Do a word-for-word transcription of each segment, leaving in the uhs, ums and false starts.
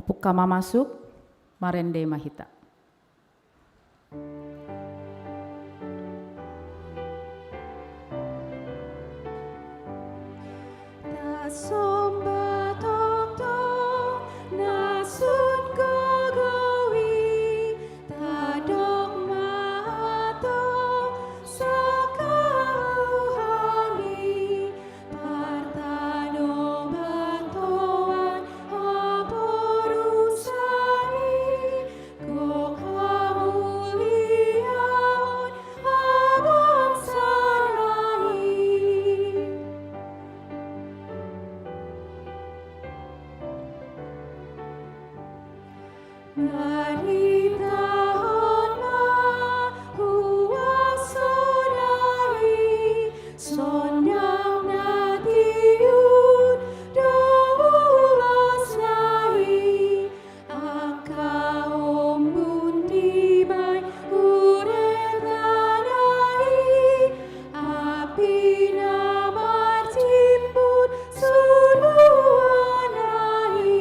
Pungka mamasuk, marende ma hita. Tasomba tongtong na sun gogo i, tadok ma tong sokauhangi, partano batoan haporusani, gok hamuliaon habangsanan i. Marhitehon ma huasona i, sonang na tiur do ulasna i, angka ombun dibahen uretana i, api na marjimbur suruana i.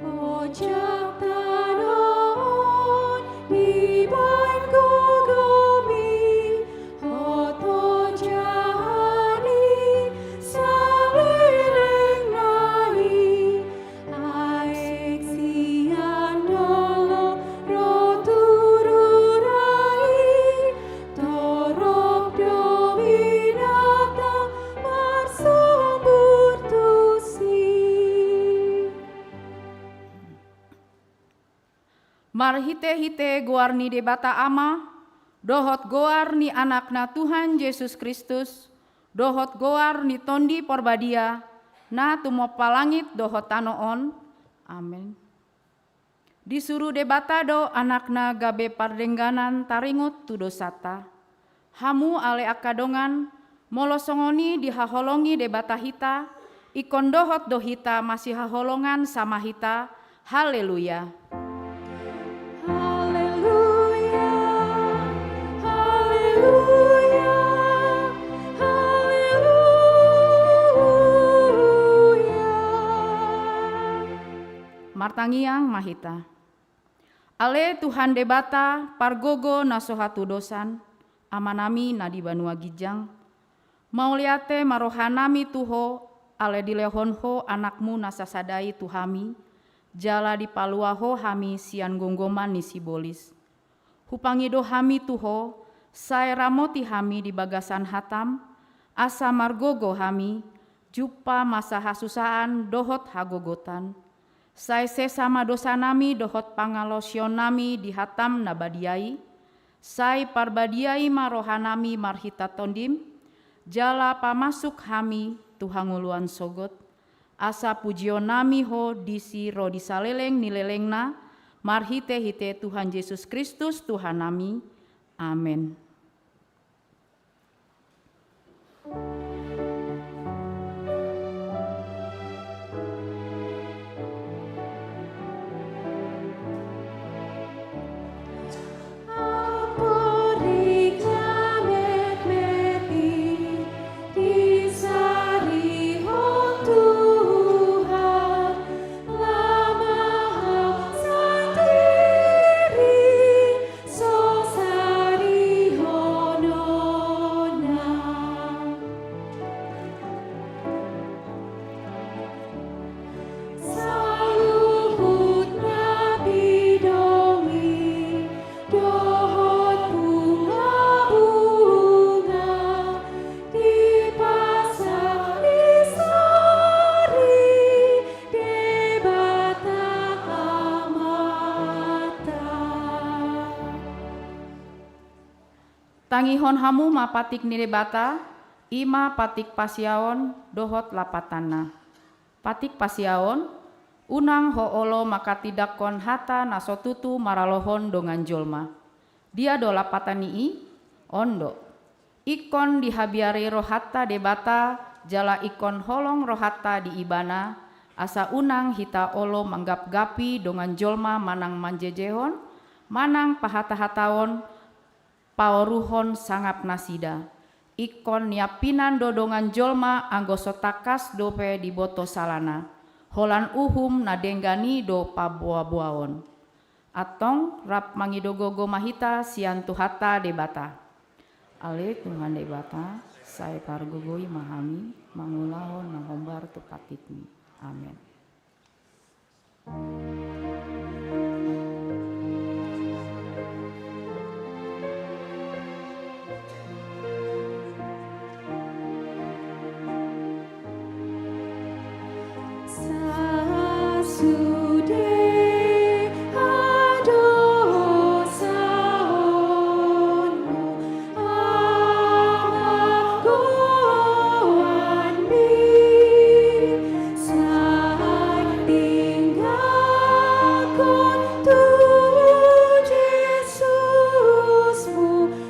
Ojak tano on dibahen gogomi, hot ojahan i salelengna i, aek sian dolok ro tu rura i, torop do binatang marsombur tusi. Marhitehite goar ni Debata Ama, dohot goar ni Anakna Tuhan Jesus Kristus, dohot goar ni Tondi Porbadia, na tumompa langit dohot tano on. Amen. Disuru Debata do Anakna gabe pardengganan taringot tu dosanta. Hamu ale angka dongan, molo songon i dihaholongi Debata hita, ingkon dohot do hita masihaholongan sama hita. Haleluya. Haleluya. Haleluya. Haleluya. Martangiang ma hita. Ale Tuhan Debata, pargogo na so hatudosan, Amanami na di banua ginjang, mauliate ma rohanami tu Ho, ale dilehon Ho Anakmu na sasada i tu hami, jala dipalua Ho hami sian gomgoman ni sibolis. Hupangido hami tu Ho, sai ramoti hami di bagasan hatam, asa margogo hami, jumpa masa hasusaan dohot hagogotan. Sai sesa ma dosanami dohot pangalaosionnami di hatam na badia i, sai parbadiai ma rohanami marhite Tondim, jala pamasuk hami tu hangoluan sogot, asa pujionnami Ho disi ro di saleleng ni lelengna, marhitehite Tuhan Jesus Kristus Tuhannami. Amen. Saluhut na pidong i dohot bunga-bunga dipasari-sari Debata Amanta. Tangihon hamu ma patik ni Debata, i ma patik pasiaon dohot lapatanna. Patik pasiaon, unang ho olo manghatindanghon hata na so tutu maralohon dongan jolma. Dia do lapatan ni i? On do. Ingkon dihabiari rohanta Debata, jala ingkon holong rohanta di Ibana, asa unang hita olo manggapgapi dongan jolma manang manjejehon, manang pahata-hataon, paoruhon sangap nasida. Ingkon niampinan do dongan jolma anggo so tangkas dope diboto salana, holan uhum na denggan i do paboaboaon. Antong rap mangido gogo ma hita sian Tuhanta Debata. Ale Tuhan Debata, sai pargogoi ma hami mangulahon na hombar tu patikMi. Amen. Sasude hadosaonmu, Ama, goanmi, sai tinggalhon tu Jesusmu,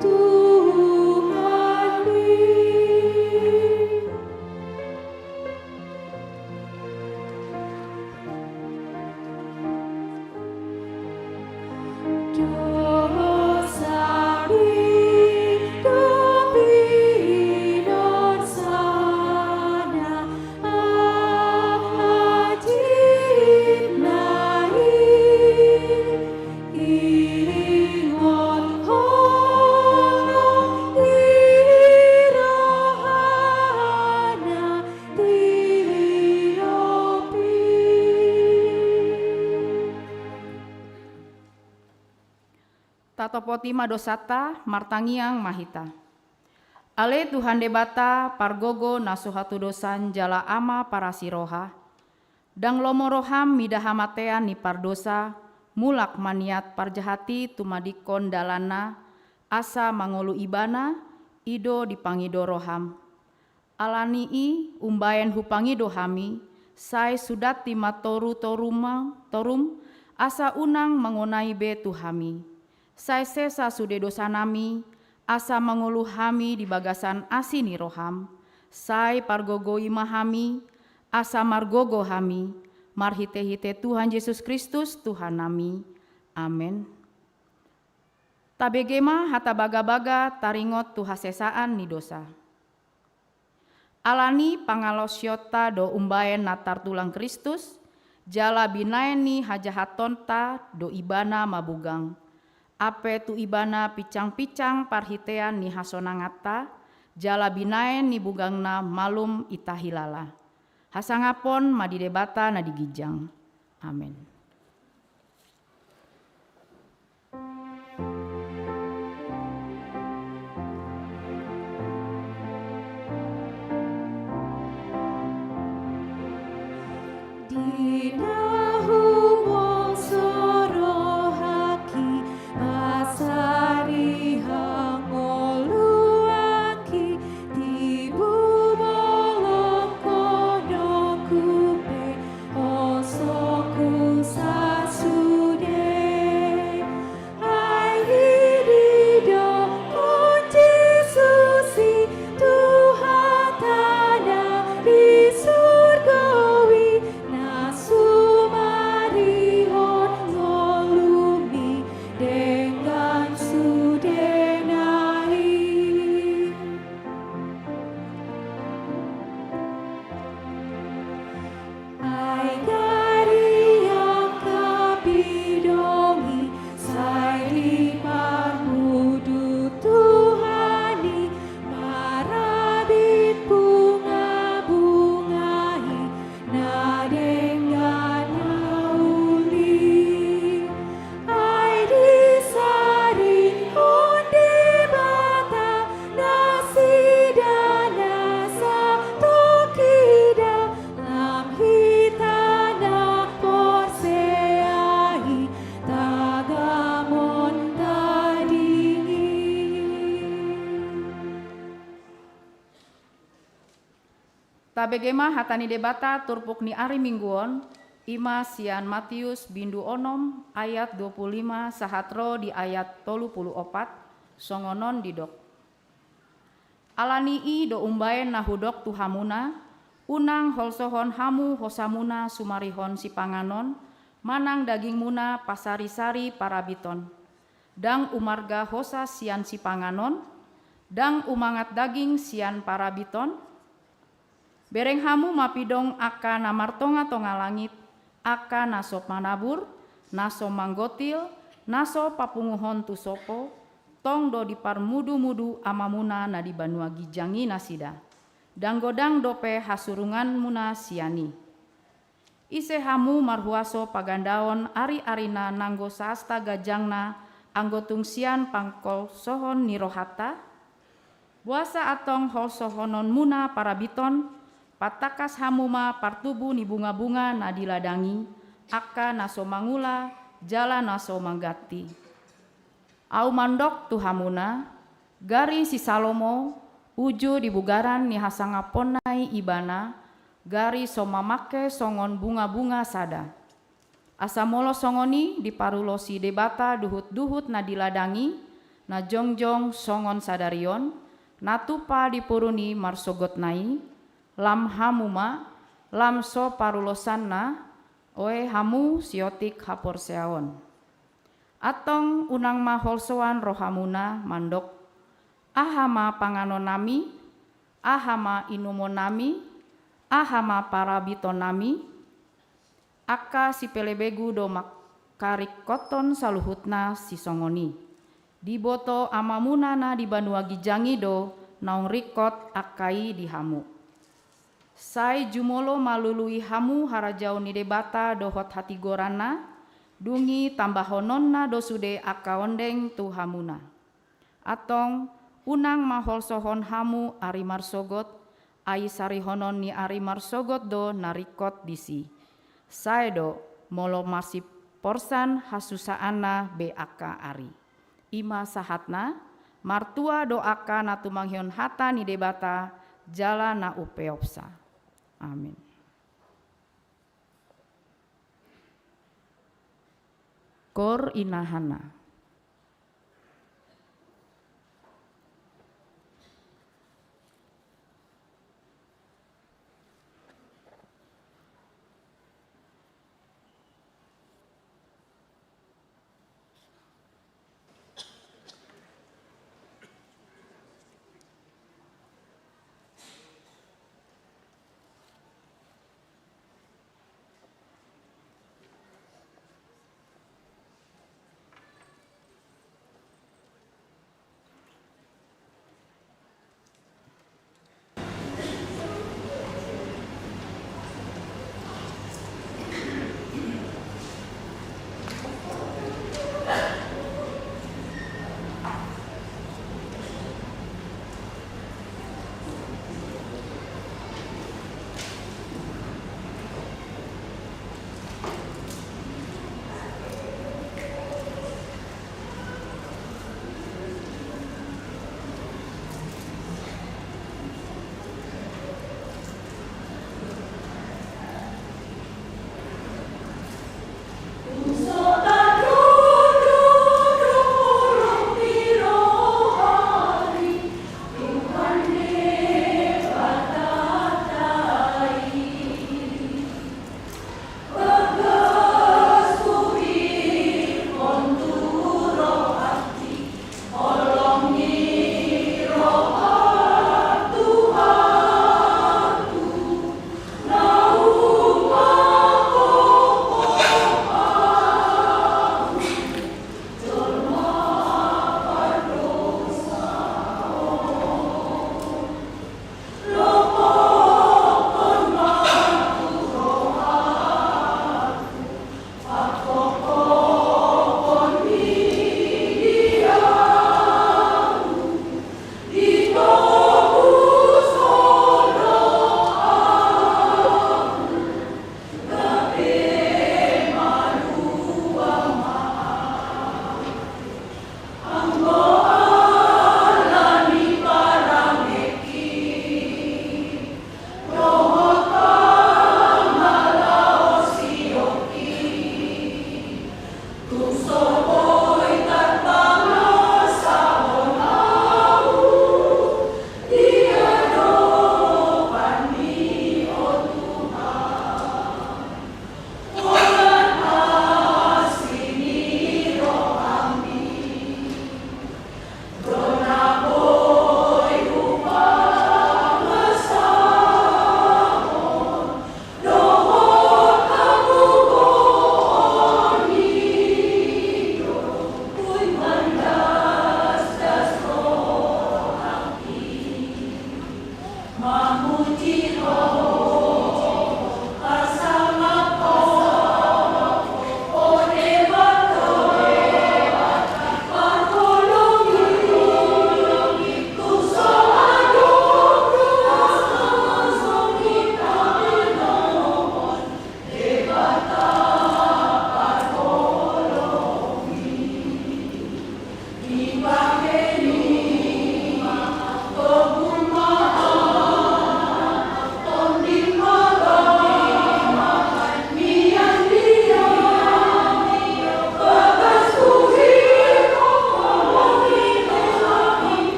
Tuhanmi. Tatopoti ma dosanta, martangiang ma hita. Ale Tuhan Debata, pargogo na so hatudosan jala Ama parasi roha, ndang lomo roham mida hamatean ni pardosa, mulak maniat parjahat i tumadingkon dalanna, asa mangolu ibana, i do dipangido roham. Ala ni i, umbaen hupangido hami, sai sudati ma torutoruma-, torum, asa unang mangonai be tu hami. Sai sesa sude dosanami, asa mangolu hami di bagasan asi ni roham. Sai pargogoi ma hami, asa margogo hami, marhitehite Tuhan Jesus Kristus, Tuhannami. Amen. Tabege ma hata bagabaga taringot tu hasesaan ni dosa. Ala ni pangalaosionta do umbaen na tartulang Kristus, jala binaen ni hajahatonta do Ibana mabugang. Ampe tu Ibana pinsangpinsang parhitean ni hasonanganta, jala binaen ni bugangna malum itahilala. Hasangapon ma di Debata na di ginjang. Amen. Di na humongso rohangki, pasariha ngoluangki, tibu bolon kodongku pe, osokku sasude. Ai di do Tuhan Jesus i, Tuhanta na di surgo i, na sumarihon ngolumi denggan sudena i. Ai gari angka pidong i, sai diparmudut Tuhan i, marabit bungabunga i, na denggan na uli. Ai disaringhon Debata nasida na sahat tu hita, lam hita na porsea i, tagamon tading i. Tabege ma hata ni Debata turpuk ni ari Minggu on, i ma sian Matius bindu onom ayat dua pulu lima sahat ro di ayat tolu pulu opat, songon on didok. Ala ni i do umbaen na hudok tu hamuna, unang holsohon hamu hosamuna sumarihon sipanganon, manang dagingmuna pasarisari parabiton. Ndang umarga hosa sian sipanganon, Ndang umangat daging sian parabiton? Bereng hamu ma pidong angka na martongatonga langit, angka na so manabur, na so manggotil, na so papunguhon tu sopo, tong do diparmudumudu Amamuna na di banua ginjang i nasida. Ndang godang dope hasurunganmuna sian i. Ise hamu marhuaso pagandaon ariarina nanggo saasta ganjangna anggo tung sian pangkolsohon ni rohanta? Boasa antong holsohononmuna parabiton? Patangkas hamu ma partubu ni bungabunga na di ladang i, angka na so mangula jala na so mangganti. Ahu mandok tu hamuna, gari si Salomo, uju di bugaran ni hasangaponna i ibana, gari so mamangke songon bungabunga sada. Asa molo songon i diparulosi Debata duhutduhut na di ladang i, na jongjong songon sadari on, na tupa di purun i marsogotna i, lam hamu ma, lam so parulosanna, oe hamu siotik haporseaon. Antong unang ma holsoan rohamuna mandok: Aha ma panganonnami? Aha ma inumonami? Aha ma parabitonnami? Angka sipelebegu do mangkaringkothon saluhutna sisongon i. Diboto Amamuna na di banua ginjang i do naung ringkot angka i di hamu. Sai jumolo ma lului hamu harajaon ni Debata dohot hatigoranna, dung i tambahononna do sude angka ondeng tu hamuna. Antong, unang ma holsohon hamu ari marsogot, ai sarihonon ni ari marsogot do na ringkot disi. Sae do, molo masiporsan hasusaanna be angka ari. I ma sahatna, martua do angka na tumangihon hata ni Debata, jala na umpeopsa. Amin. Koor inahana.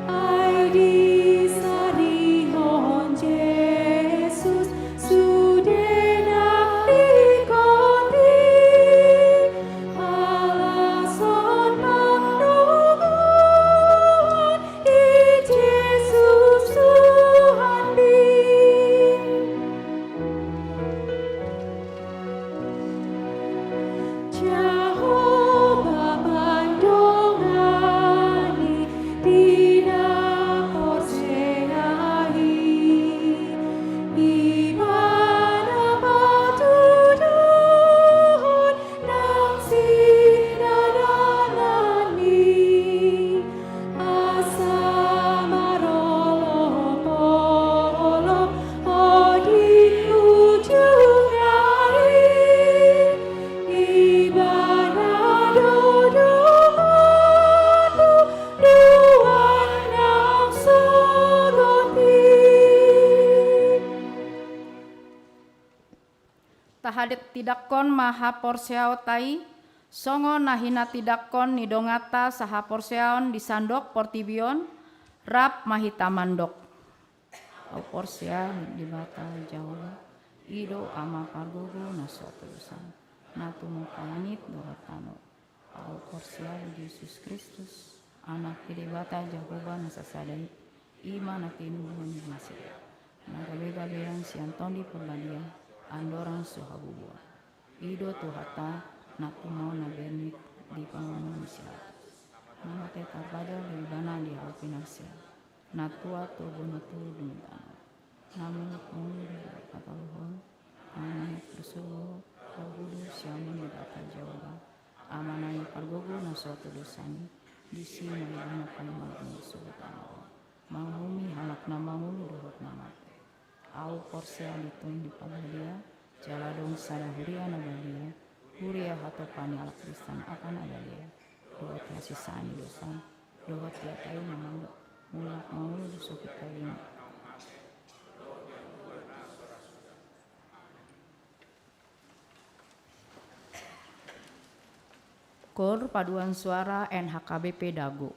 Ai disarihon Jesus sude na ringkot i, halashon pandohan di Jesus Tuhanmi. Jahowa pandongani di na porsea i, Ibana patuduhon nang sinadonganmi. Asa marolopolop ho di ujung ari, Ibana do donganmu nuaeng nang sogot i. Tahatindangkon ma haporseaonta i, songon na hinatindangkon ni donganta sahaporseaon di sandok portibi on, rap ma hita mandok. Ahu porsea di Debata Jahowa, i do Ama pargogo na so hatodosan, na tumompa langit dohot tano. Ahu porsea di Jesus Kristus, Anak ni Debata Jahowa na sasada i, i ma na tinubuhon ni Masedia, na gabe gabean sian Tondi Parbadia, andorang so habubuhan. I do Tuhanta, na tumao na bernit di pangomoan ni si Pilatus, na mate tarpajal do Ibana di hau pinarsial, na tua tolu boan tolu dung i tano, na mulak mangolu di hatoruhon, na naek tu surgo, parguru sian Debata Jahowa, Ama nami pargogo na so hatodosan i, disi ma Ibana paima mangolu di surgo tano on, manguhumi halak na mangolu dohot na mate. Ahu porsea di Tondi Parbadia, jala adong sada huria na badia, huria hatopan ni halak Kristen angka na badia, dohot hasesaan ni dosa, dohot hata i na mandok, mulak mangolu di suhut hita i. Kor paduan suara N H K B P Dago.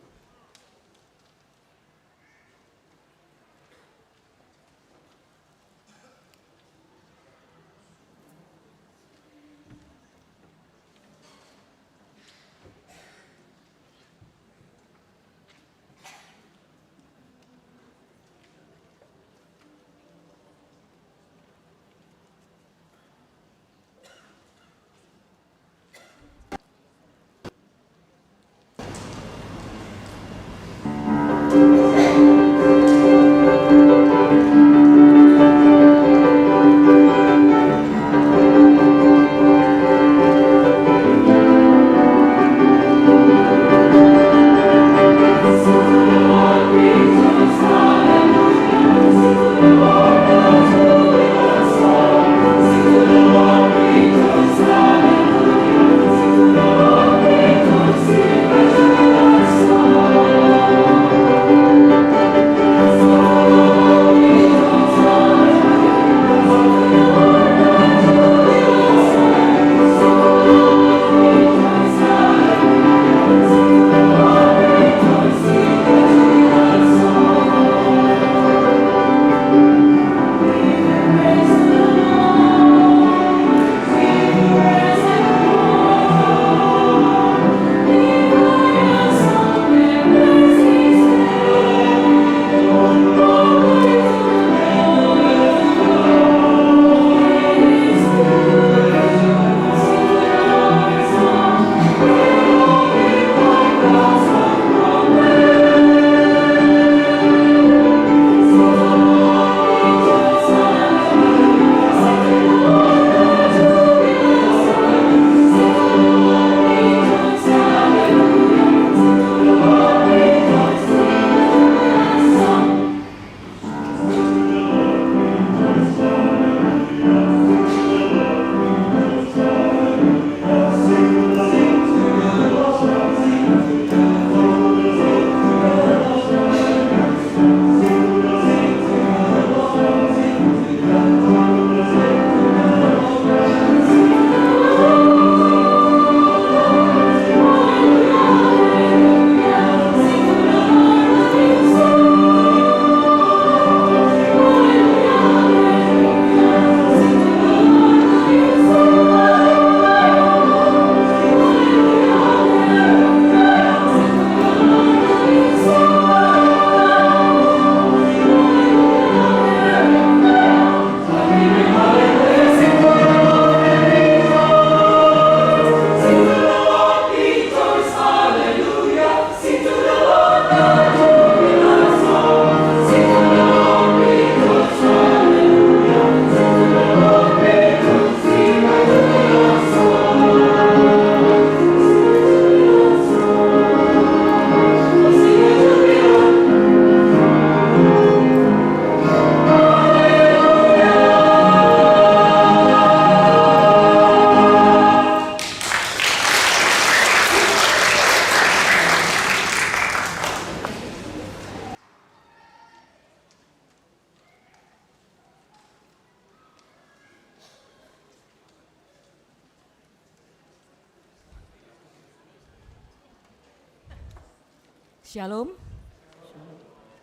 Shalom.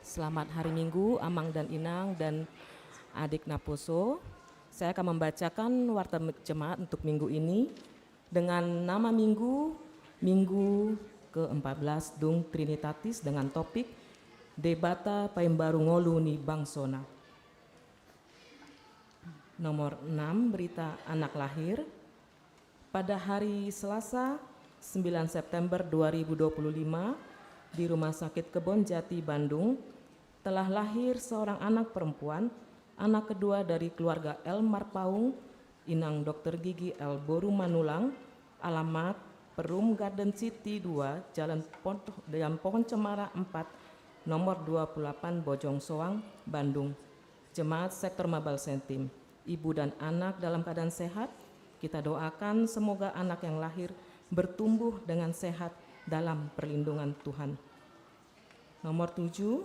Selamat hari Minggu, Amang dan Inang dan adik naposo. Saya akan membacakan warta me-, jemaat untuk minggu ini dengan nama minggu, Minggu keempat belas dung Trinitatis, dengan topik Debata Paimbaru Ngolu ni Bangsona. Nomor enam, berita anak lahir. Pada hari Selasa, sembilan September dua ribu dua puluh lima, di Rumah Sakit Kebon Jati, Bandung, telah lahir seorang anak perempuan, anak kedua dari keluarga L Marpaung, Inang Dokter Gigi L Boru Manulang, alamat Perum Garden City dua, Jalan Pon-, Jalan Pohon Cemara empat, nomor dua puluh delapan, Bojong Soang, Bandung. Jemaat Sektor Mabal Sentim, ibu dan anak dalam keadaan sehat. Kita doakan semoga anak yang lahir bertumbuh dengan sehat dalam perlindungan Tuhan. Nomor tujuh,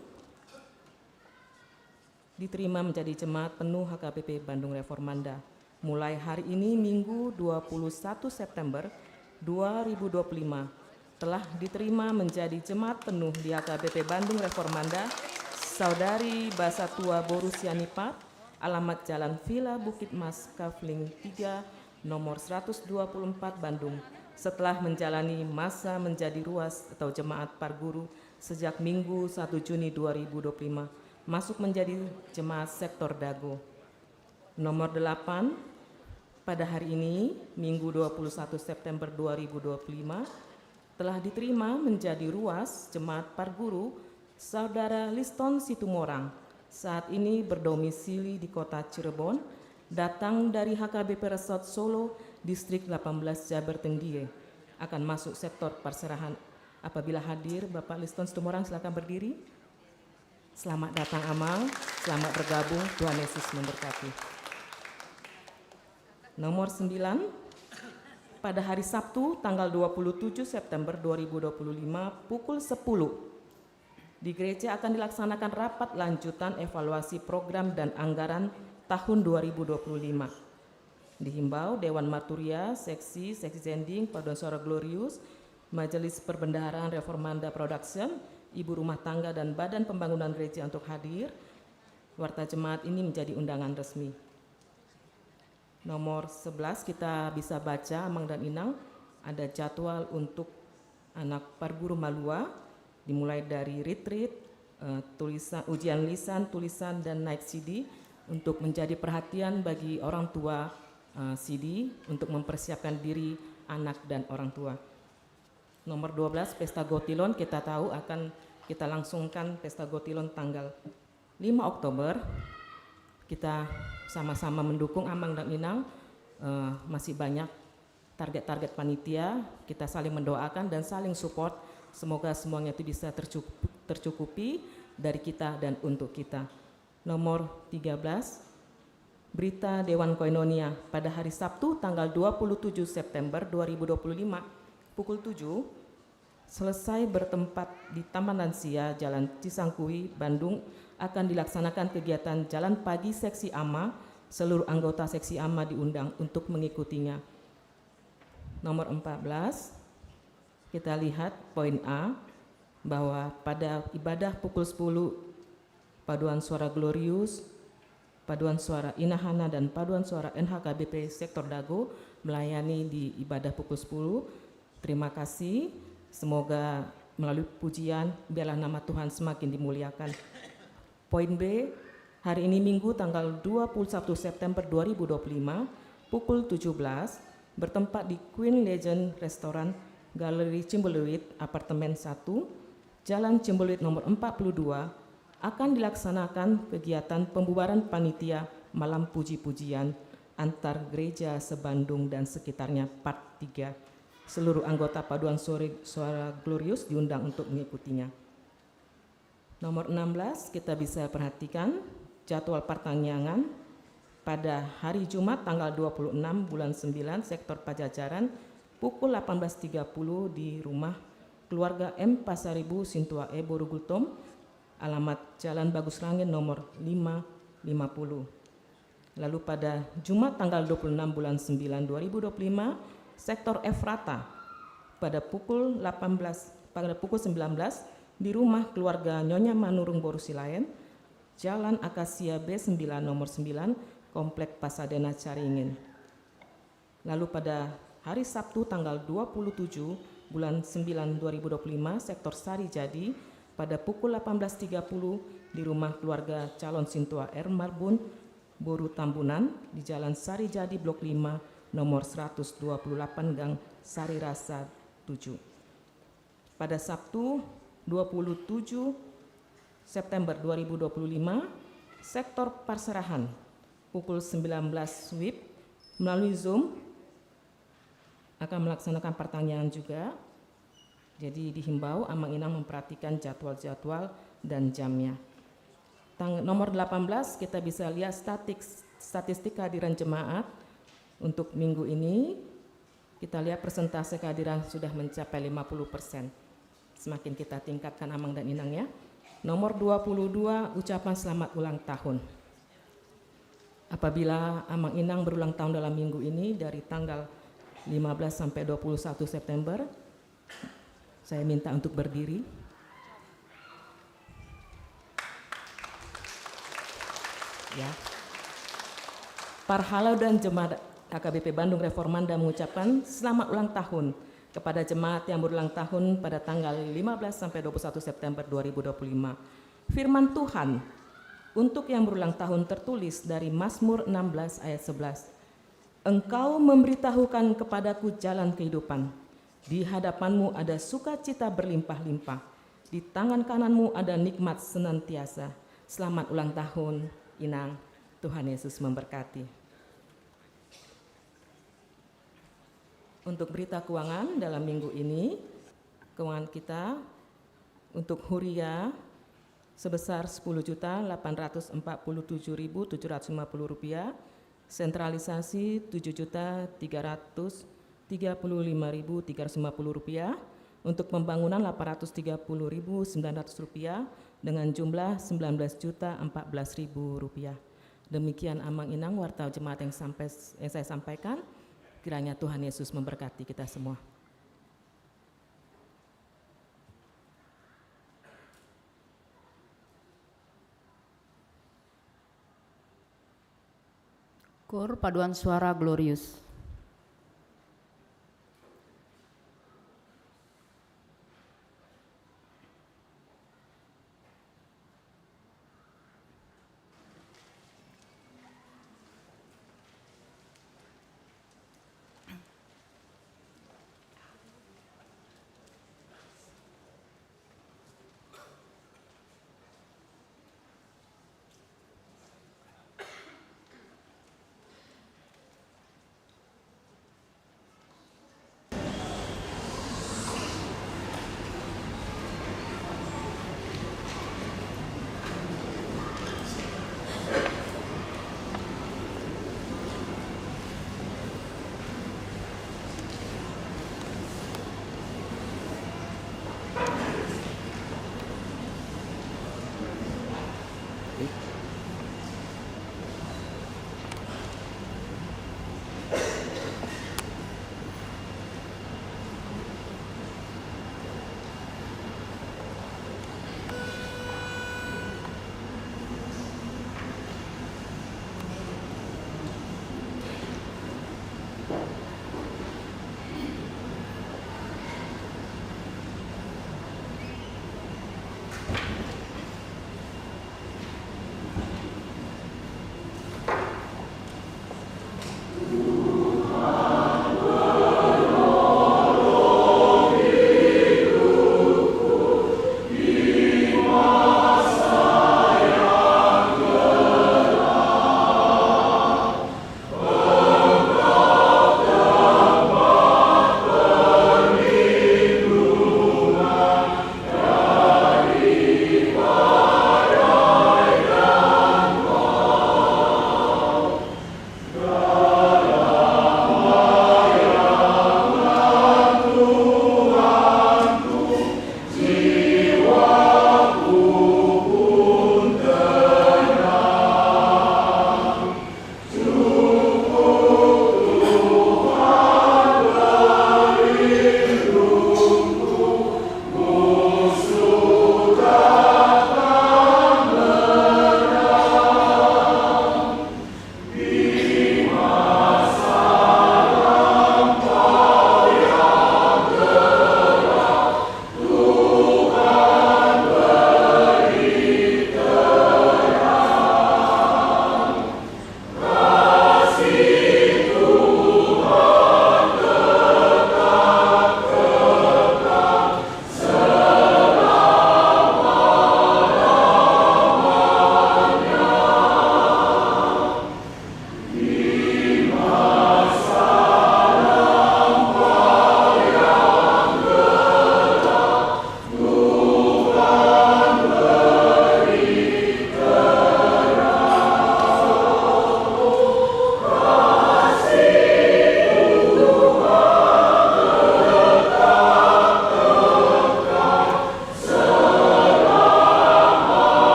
diterima menjadi jemaat penuh H K B P Bandung Reformanda. Mulai hari ini, Minggu, dua puluh satu September dua ribu dua puluh lima, telah diterima menjadi jemaat penuh di H K B P Bandung Reformanda, Saudari Basatua Boru Sianipar, alamat Jalan Villa Bukit Mas, Kavling tiga, nomor seratus dua puluh empat, Bandung, setelah menjalani masa menjadi ruas atau jemaat parguru sejak Minggu, satu Juni dua ribu dua puluh lima, masuk menjadi jemaat Sektor Dago. Nomor delapan, pada hari ini, Minggu, dua puluh satu September dua ribu dua puluh lima, telah diterima menjadi ruas jemaat parguru Saudara Liston Situmorang, saat ini berdomisili di kota Cirebon, datang dari H K B P Resort Solo, Distrik delapan belas Jabar Tenggie, akan masuk sektor parserahan. Apabila hadir, Bapak Liston Situmorang, silakan berdiri. Selamat datang, Amang. Selamat bergabung. Tuhan Yesus memberkati. Nomor sembilan, pada hari Sabtu, tanggal dua puluh tujuh September dua ribu dua puluh lima, pukul sepuluh, di gereja akan dilaksanakan rapat lanjutan evaluasi program dan anggaran tahun dua ribu dua puluh lima. Dihimbau Dewan Marturia, Seksi, Seksi Zending, Paduan Suara Glorius, Majelis Perbendaharaan Reformanda Production, Ibu Rumah Tangga, dan Badan Pembangunan Gereja untuk hadir. Warta jemaat ini menjadi undangan resmi. Nomor sebelas, kita bisa baca, Amang dan Inang, ada jadwal untuk anak parguru malua, dimulai dari retreat, eh, tulisan, ujian lisan, tulisan, dan naik C D untuk menjadi perhatian bagi orang tua, eh, C D untuk mempersiapkan diri anak dan orang tua. Nomor dua belas, pesta gotilon, kita tahu akan kita langsungkan pesta gotilon tanggal lima Oktober. Kita sama-sama mendukung, Amang dan Inang, eh, masih banyak target-target panitia, kita saling mendoakan dan saling support. Semoga semuanya itu bisa tercukup-, tercukupi dari kita dan untuk kita. Nomor tiga belas, berita Dewan Koinonia pada hari Sabtu tanggal dua puluh tujuh September dua ribu dua puluh lima, pukul tujuh, selesai bertempat di Taman Lansia, Jalan Cisangkui, Bandung, akan dilaksanakan kegiatan jalan pagi Seksi Ama. Seluruh anggota Seksi Ama diundang untuk mengikutinya. Nomor empat belas, kita lihat poin A, bahwa pada ibadah pukul sepuluh, Paduan Suara Glorius, Paduan Suara Inahana, dan Paduan Suara N H K B P Sektor Dago melayani di ibadah pukul sepuluh. Terima kasih. Semoga melalui pujian, biarlah nama Tuhan semakin dimuliakan. Poin B, hari ini Minggu tanggal dua puluh satu September dua ribu dua puluh lima, pukul tujuh belas, bertempat di Queen Legend Restaurant, Galeri Cimbeluit, Apartemen satu, Jalan Cimbeluit nomor empat puluh dua, akan dilaksanakan kegiatan pembubaran panitia Malam Puji-pujian antar gereja se-Bandung dan sekitarnya part tiga. Seluruh anggota Paduan Sore-, Suara Glorius diundang untuk mengikutinya. Nomor enam belas, kita bisa perhatikan jadwal partangiangan pada hari Jumat tanggal dua puluh enam bulan sembilan, Sektor Pajajaran, pukul delapan belas tiga puluh di rumah keluarga M Pasaribu, Sintua E, Boru Gultom, alamat Jalan Bagus Rangin nomor lima lima puluh. Lalu pada Jumat tanggal dua puluh enam bulan sembilan dua ribu dua puluh lima, Sektor Efrata, pada pukul delapan belas, pada pukul sembilan belas, di rumah keluarga Nyonya Manurung boru Silaen, Jalan Akasia B sembilan nomor sembilan, Komplek Pasadena Caringin. Lalu pada hari Sabtu tanggal dua puluh tujuh bulan sembilan dua ribu dua puluh lima, sektor Sarijadi, pada pukul delapan belas tiga puluh di rumah keluarga calon sintua R Marbun boru Tambunan di Jalan Sarijadi Blok lima nomor seratus dua puluh delapan gang Sarirasa tujuh. Pada Sabtu dua puluh tujuh September dua ribu dua puluh lima, sektor Parserahan pukul sembilan belas WIB melalui Zoom akan melaksanakan pertanyaan juga. Jadi dihimbau Amang Inang memperhatikan jadwal-jadwal dan jamnya. Tang-, nomor delapan belas kita bisa lihat statik-, statistik kehadiran jemaat untuk minggu ini. Kita lihat persentase kehadiran sudah mencapai lima puluh persen. Semakin kita tingkatkan Amang dan Inang ya. Nomor dua puluh dua, ucapan selamat ulang tahun. Apabila Amang Inang berulang tahun dalam minggu ini dari tanggal lima belas sampai dua puluh satu September, saya minta untuk berdiri. Ya. Parhalado dan jemaat H K B P Bandung Reformanda mengucapkan selamat ulang tahun kepada jemaat yang berulang tahun pada tanggal lima belas sampai dua puluh satu September dua ribu dua puluh lima. Firman Tuhan untuk yang berulang tahun tertulis dari Mazmur enam belas ayat sebelas. Engkau memberitahukan kepadaku jalan kehidupan. Di hadapanmu ada sukacita berlimpah-limpah. Di tangan kananmu ada nikmat senantiasa. Selamat ulang tahun, Inang. Tuhan Yesus memberkati. Untuk berita keuangan dalam minggu ini, keuangan kita untuk huria sebesar sepuluh juta delapan ratus empat puluh tujuh ribu tujuh ratus lima puluh rupiah, sentralisasi tujuh juta tiga ratus tiga puluh lima ribu tiga ratus lima puluh rupiah, untuk pembangunan delapan ratus tiga puluh ribu sembilan ratus rupiah, dengan jumlah sembilan belas juta empat belas ribu rupiah. Demikian Amang Inang warta jemaat yang sampai, yang saya sampaikan. Kiranya Tuhan Yesus memberkati kita semua. Koor paduan suara Glorious.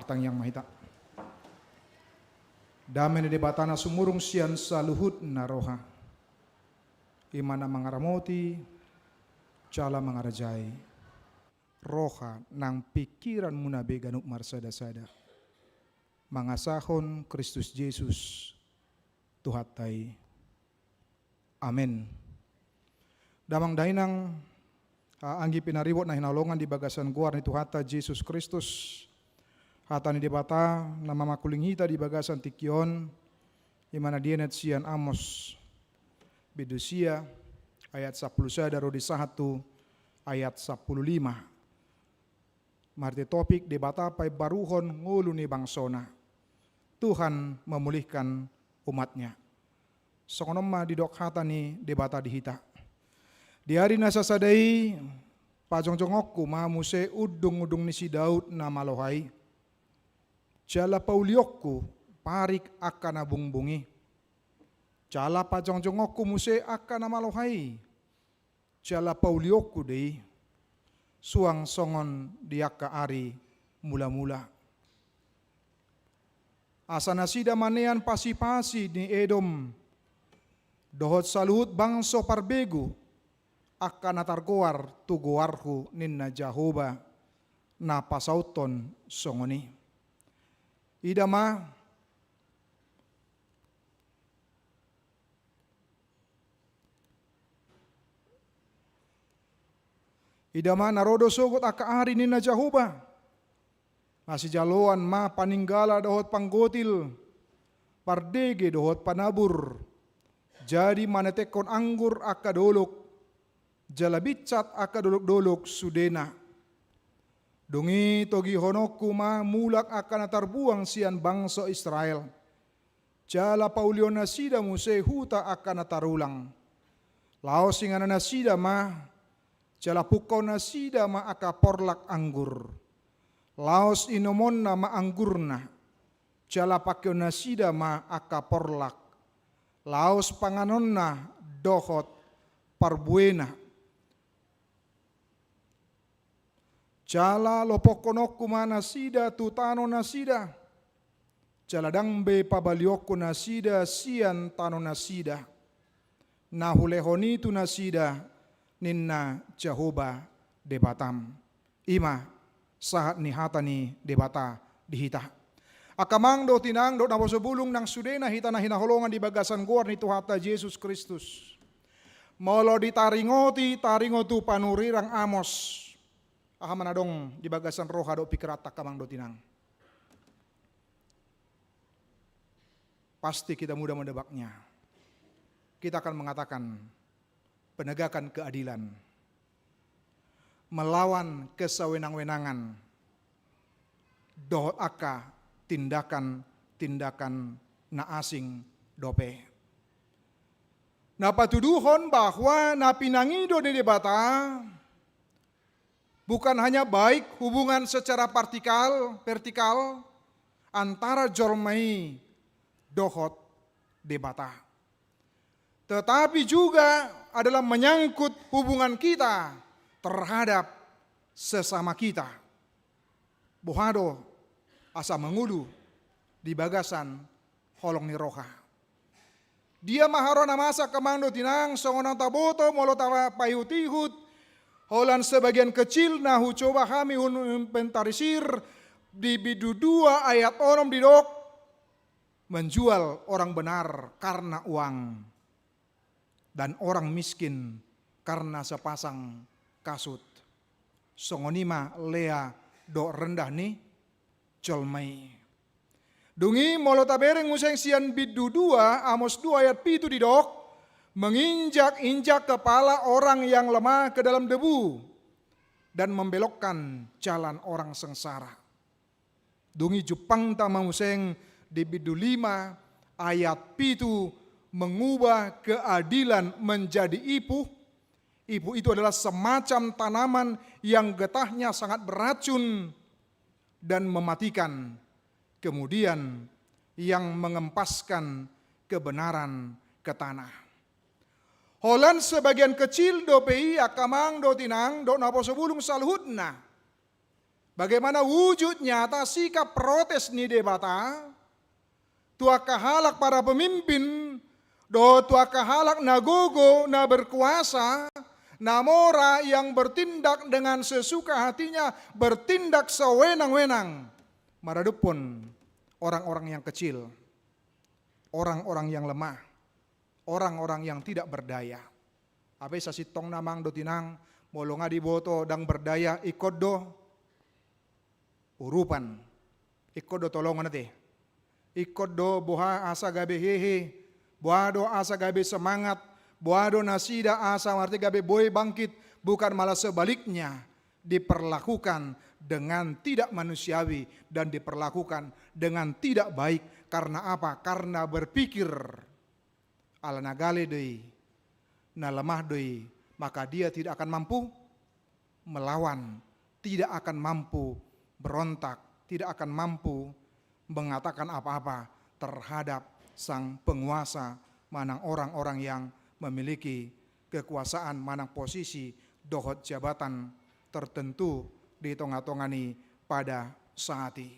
Tangiang ma hita. Dame ni Debata na sumurung sian saluhutna roha, i ma na mangaramoti jala mangarajai roha nang pingkiranmuna be ganup marsadasada, mangasahon Kristus Jesus Tuhanta i. Amen. Damang dainang, a, anggi pinaribot na hinaholongan di bagasan goar ni Tuhanta Jesus Kristus, hata ni Debata na mamakuling hita di bagasan tingki on, i ma na dienet sian Amos bindu sia ayat sampulu sada ro di sahat tu ayat sampulu lima. Marhite topik Debata paimbaruhon ngolu ni bangsona. Tuhan memulihkan umatnya. Songon on ma didok hata ni Debata di hita. Di ari na sasada i, pajongjongonku ma muse undungundung ni si Daud na malo ai. Jala paulionku parik angka na bungbung i. Jala pajongjongonku muse angka na malo ai. Jala paulionku do i, suang songon di angka ari mulamula. Asa nasida manean pasipasi ni Edom, dohot saluhut bangso parbegu, angka na targoar tu goarhu, ninna Jahowa, na pasauthon songon i. Ida ma, ida ma na ro do sogot angka ari, ninna Jahowa. Na sijaloan ma paninggala dohot panggotil, pardege dohot panabur. Jadi manetekhon anggur angka dolok, jala binsat angka dolokdolok sudena. Dung i togihononku ma mulak angka na tarbuang sian bangso Israel. Jala paulihon nasida muse huta angka na tarulang. Laos inganan nasida ma, jala pungkaon nasida ma angka porlak anggur. Laos inumonna ma anggurna, jala pangkeon nasida ma angka porlak. Laos panganonna dohot parbuena. Jala lopokhononku ma nasida tu tano nasida, jala ndang be pabalionku nasida sian tano nasida, na hulehon i tu nasida, ninna Jahowa Debatam. I ma sahat ni hata ni Debata di hita. Angka amang dohot inang dohot naposobulung nang sudena hita na hinaholongan di bagasan goar ni Tuhanta Jesus Kristus. Molo ditaringoti, taringot tu panurirang Amos, aha ma na adong di bagasan roha dohot pingkiranta angka amang dohot inang? Pasti kita mudah mendebaknya. Kita akan mengatakan penegakan keadilan, melawan kesewenang-wenangan, dohot angka tindakan-tindakan na asing dope. Na patuduhon bahwa na pinangido ni Debata bukan hanya baik hubungan secara partikal, vertikal, antara jolma i dohot Debata, tetapi juga adalah menyangkut hubungan kita terhadap sesama kita. Boha do asa mangolu di bagasan holong ni roha? Dia ma haroro na masa angka amang dohot inang, songon na taboto molo tapaihut-ihut, holan sebagian kecil na hucoba hami huinventarisir di bindu dua ayat onom didok, menjual orang benar karena uang, dan orang miskin karena sepasang kasut. Songon i ma lea dohot rendah ni jolma i. Dung i molo tabereng muse sian bindu dua, Amos dua ayat pitu didok, menginjak-injak kepala orang yang lemah ke dalam debu, dan membelokkan jalan orang sengsara. Dung i jumpangta ma muse di bindu lima ayat pitu, mengubah keadilan menjadi ipuh. Ipuh itu adalah semacam tanaman yang getahnya sangat beracun dan mematikan, kemudian yang mengempaskan kebenaran ke tanah. Holan sebagian kecil dope i angka amang dohot inang dohot naposobulung saluhutna, Bagaimana wujud nyata sikap protes ni Debata tu angka halak para pemimpin dohot tu angka halak na gogo, na berkuasa, na mora yang bertindak dengan sesuka hatinya, bertindak sewenang-wenang maradophon orang-orang yang kecil, orang-orang yang lemah, orang-orang yang tidak berdaya. Hape sasintongna amang dohot inang, molo nga diboto ndang berdaya, ingkon do urupan, ingkon do tolongon ate. Ingkon do boha asa gabe hehe, boha do asa gabe semangat, boha do nasida asa arti gabe boi bangkit, bukan malah sebaliknya diperlakukan dengan tidak manusiawi dan diperlakukan dengan tidak baik. Karena apa? Karena berpikir ala na gale do i, na lemah do i, maka dia tidak akan mampu melawan, tidak akan mampu berontak, tidak akan mampu mengatakan apa-apa terhadap sang penguasa manang orang-orang yang memiliki kekuasaan manang posisi dohot jabatan tertentu di tonga-tonga ni pada saat i.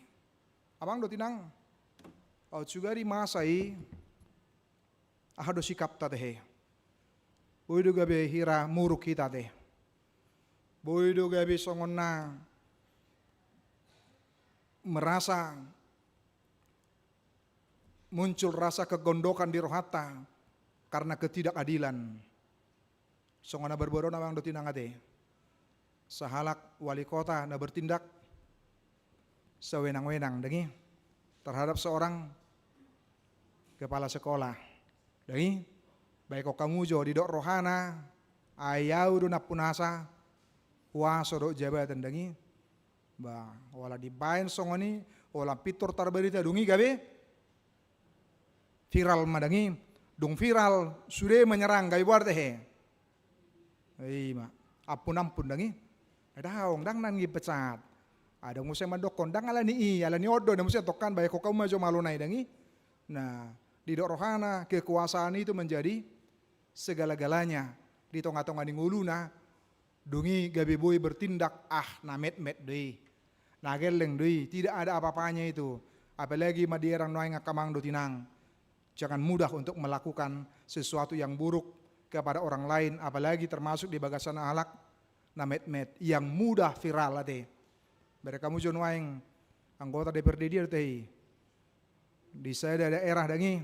Amang dohot inang, au juga di masa i, aha do sikapta tehe? Boi do gabe hira muruk hita ate. Boi do gabe songon na merasa muncul rasa kegondokan di rohanta karena ketidakadilan. Songon na marboaboa do amang dohot inang ate. Sahalak wali kota na bertindak sewenang-wenang, dang i, terhadap seorang kepala sekolah. Dang i, baen hamu jo, didok rohana, ai au do nampunasa, kuaso dohot jabatan, dang i. Ba, holan dibaen songon i, holan pintor tarbarita, dung i gabe viral ma, dang i. Dung viral, sude menyerang, gabe boha do tehe? I ma, ampun-ampun, dang i. Ai daong, ndang na dipecat. Adong muse mandokkon, ndang ala ni i, ala ni on do, na muse tongkan, baen hamu ma jo malo nai, dang i. Nah, didok rohana, kekuasaan itu menjadi segala-galanya di tonga-tonga ni ngoluna. Dung i gabe boi bertindak, ah, na metmet do i, na gelleng do i, tidak ada apa-apanya itu. Apalagi ma dierang nuaeng angka amang dohot inang. Jangan mudah untuk melakukan sesuatu yang buruk kepada orang lain, apalagi termasuk di bagasan halak na metmet, yang mudah viral ate. Baen hamu jo nuaeng anggota D P R D dia do tehe i. Di sada daerah, dang i,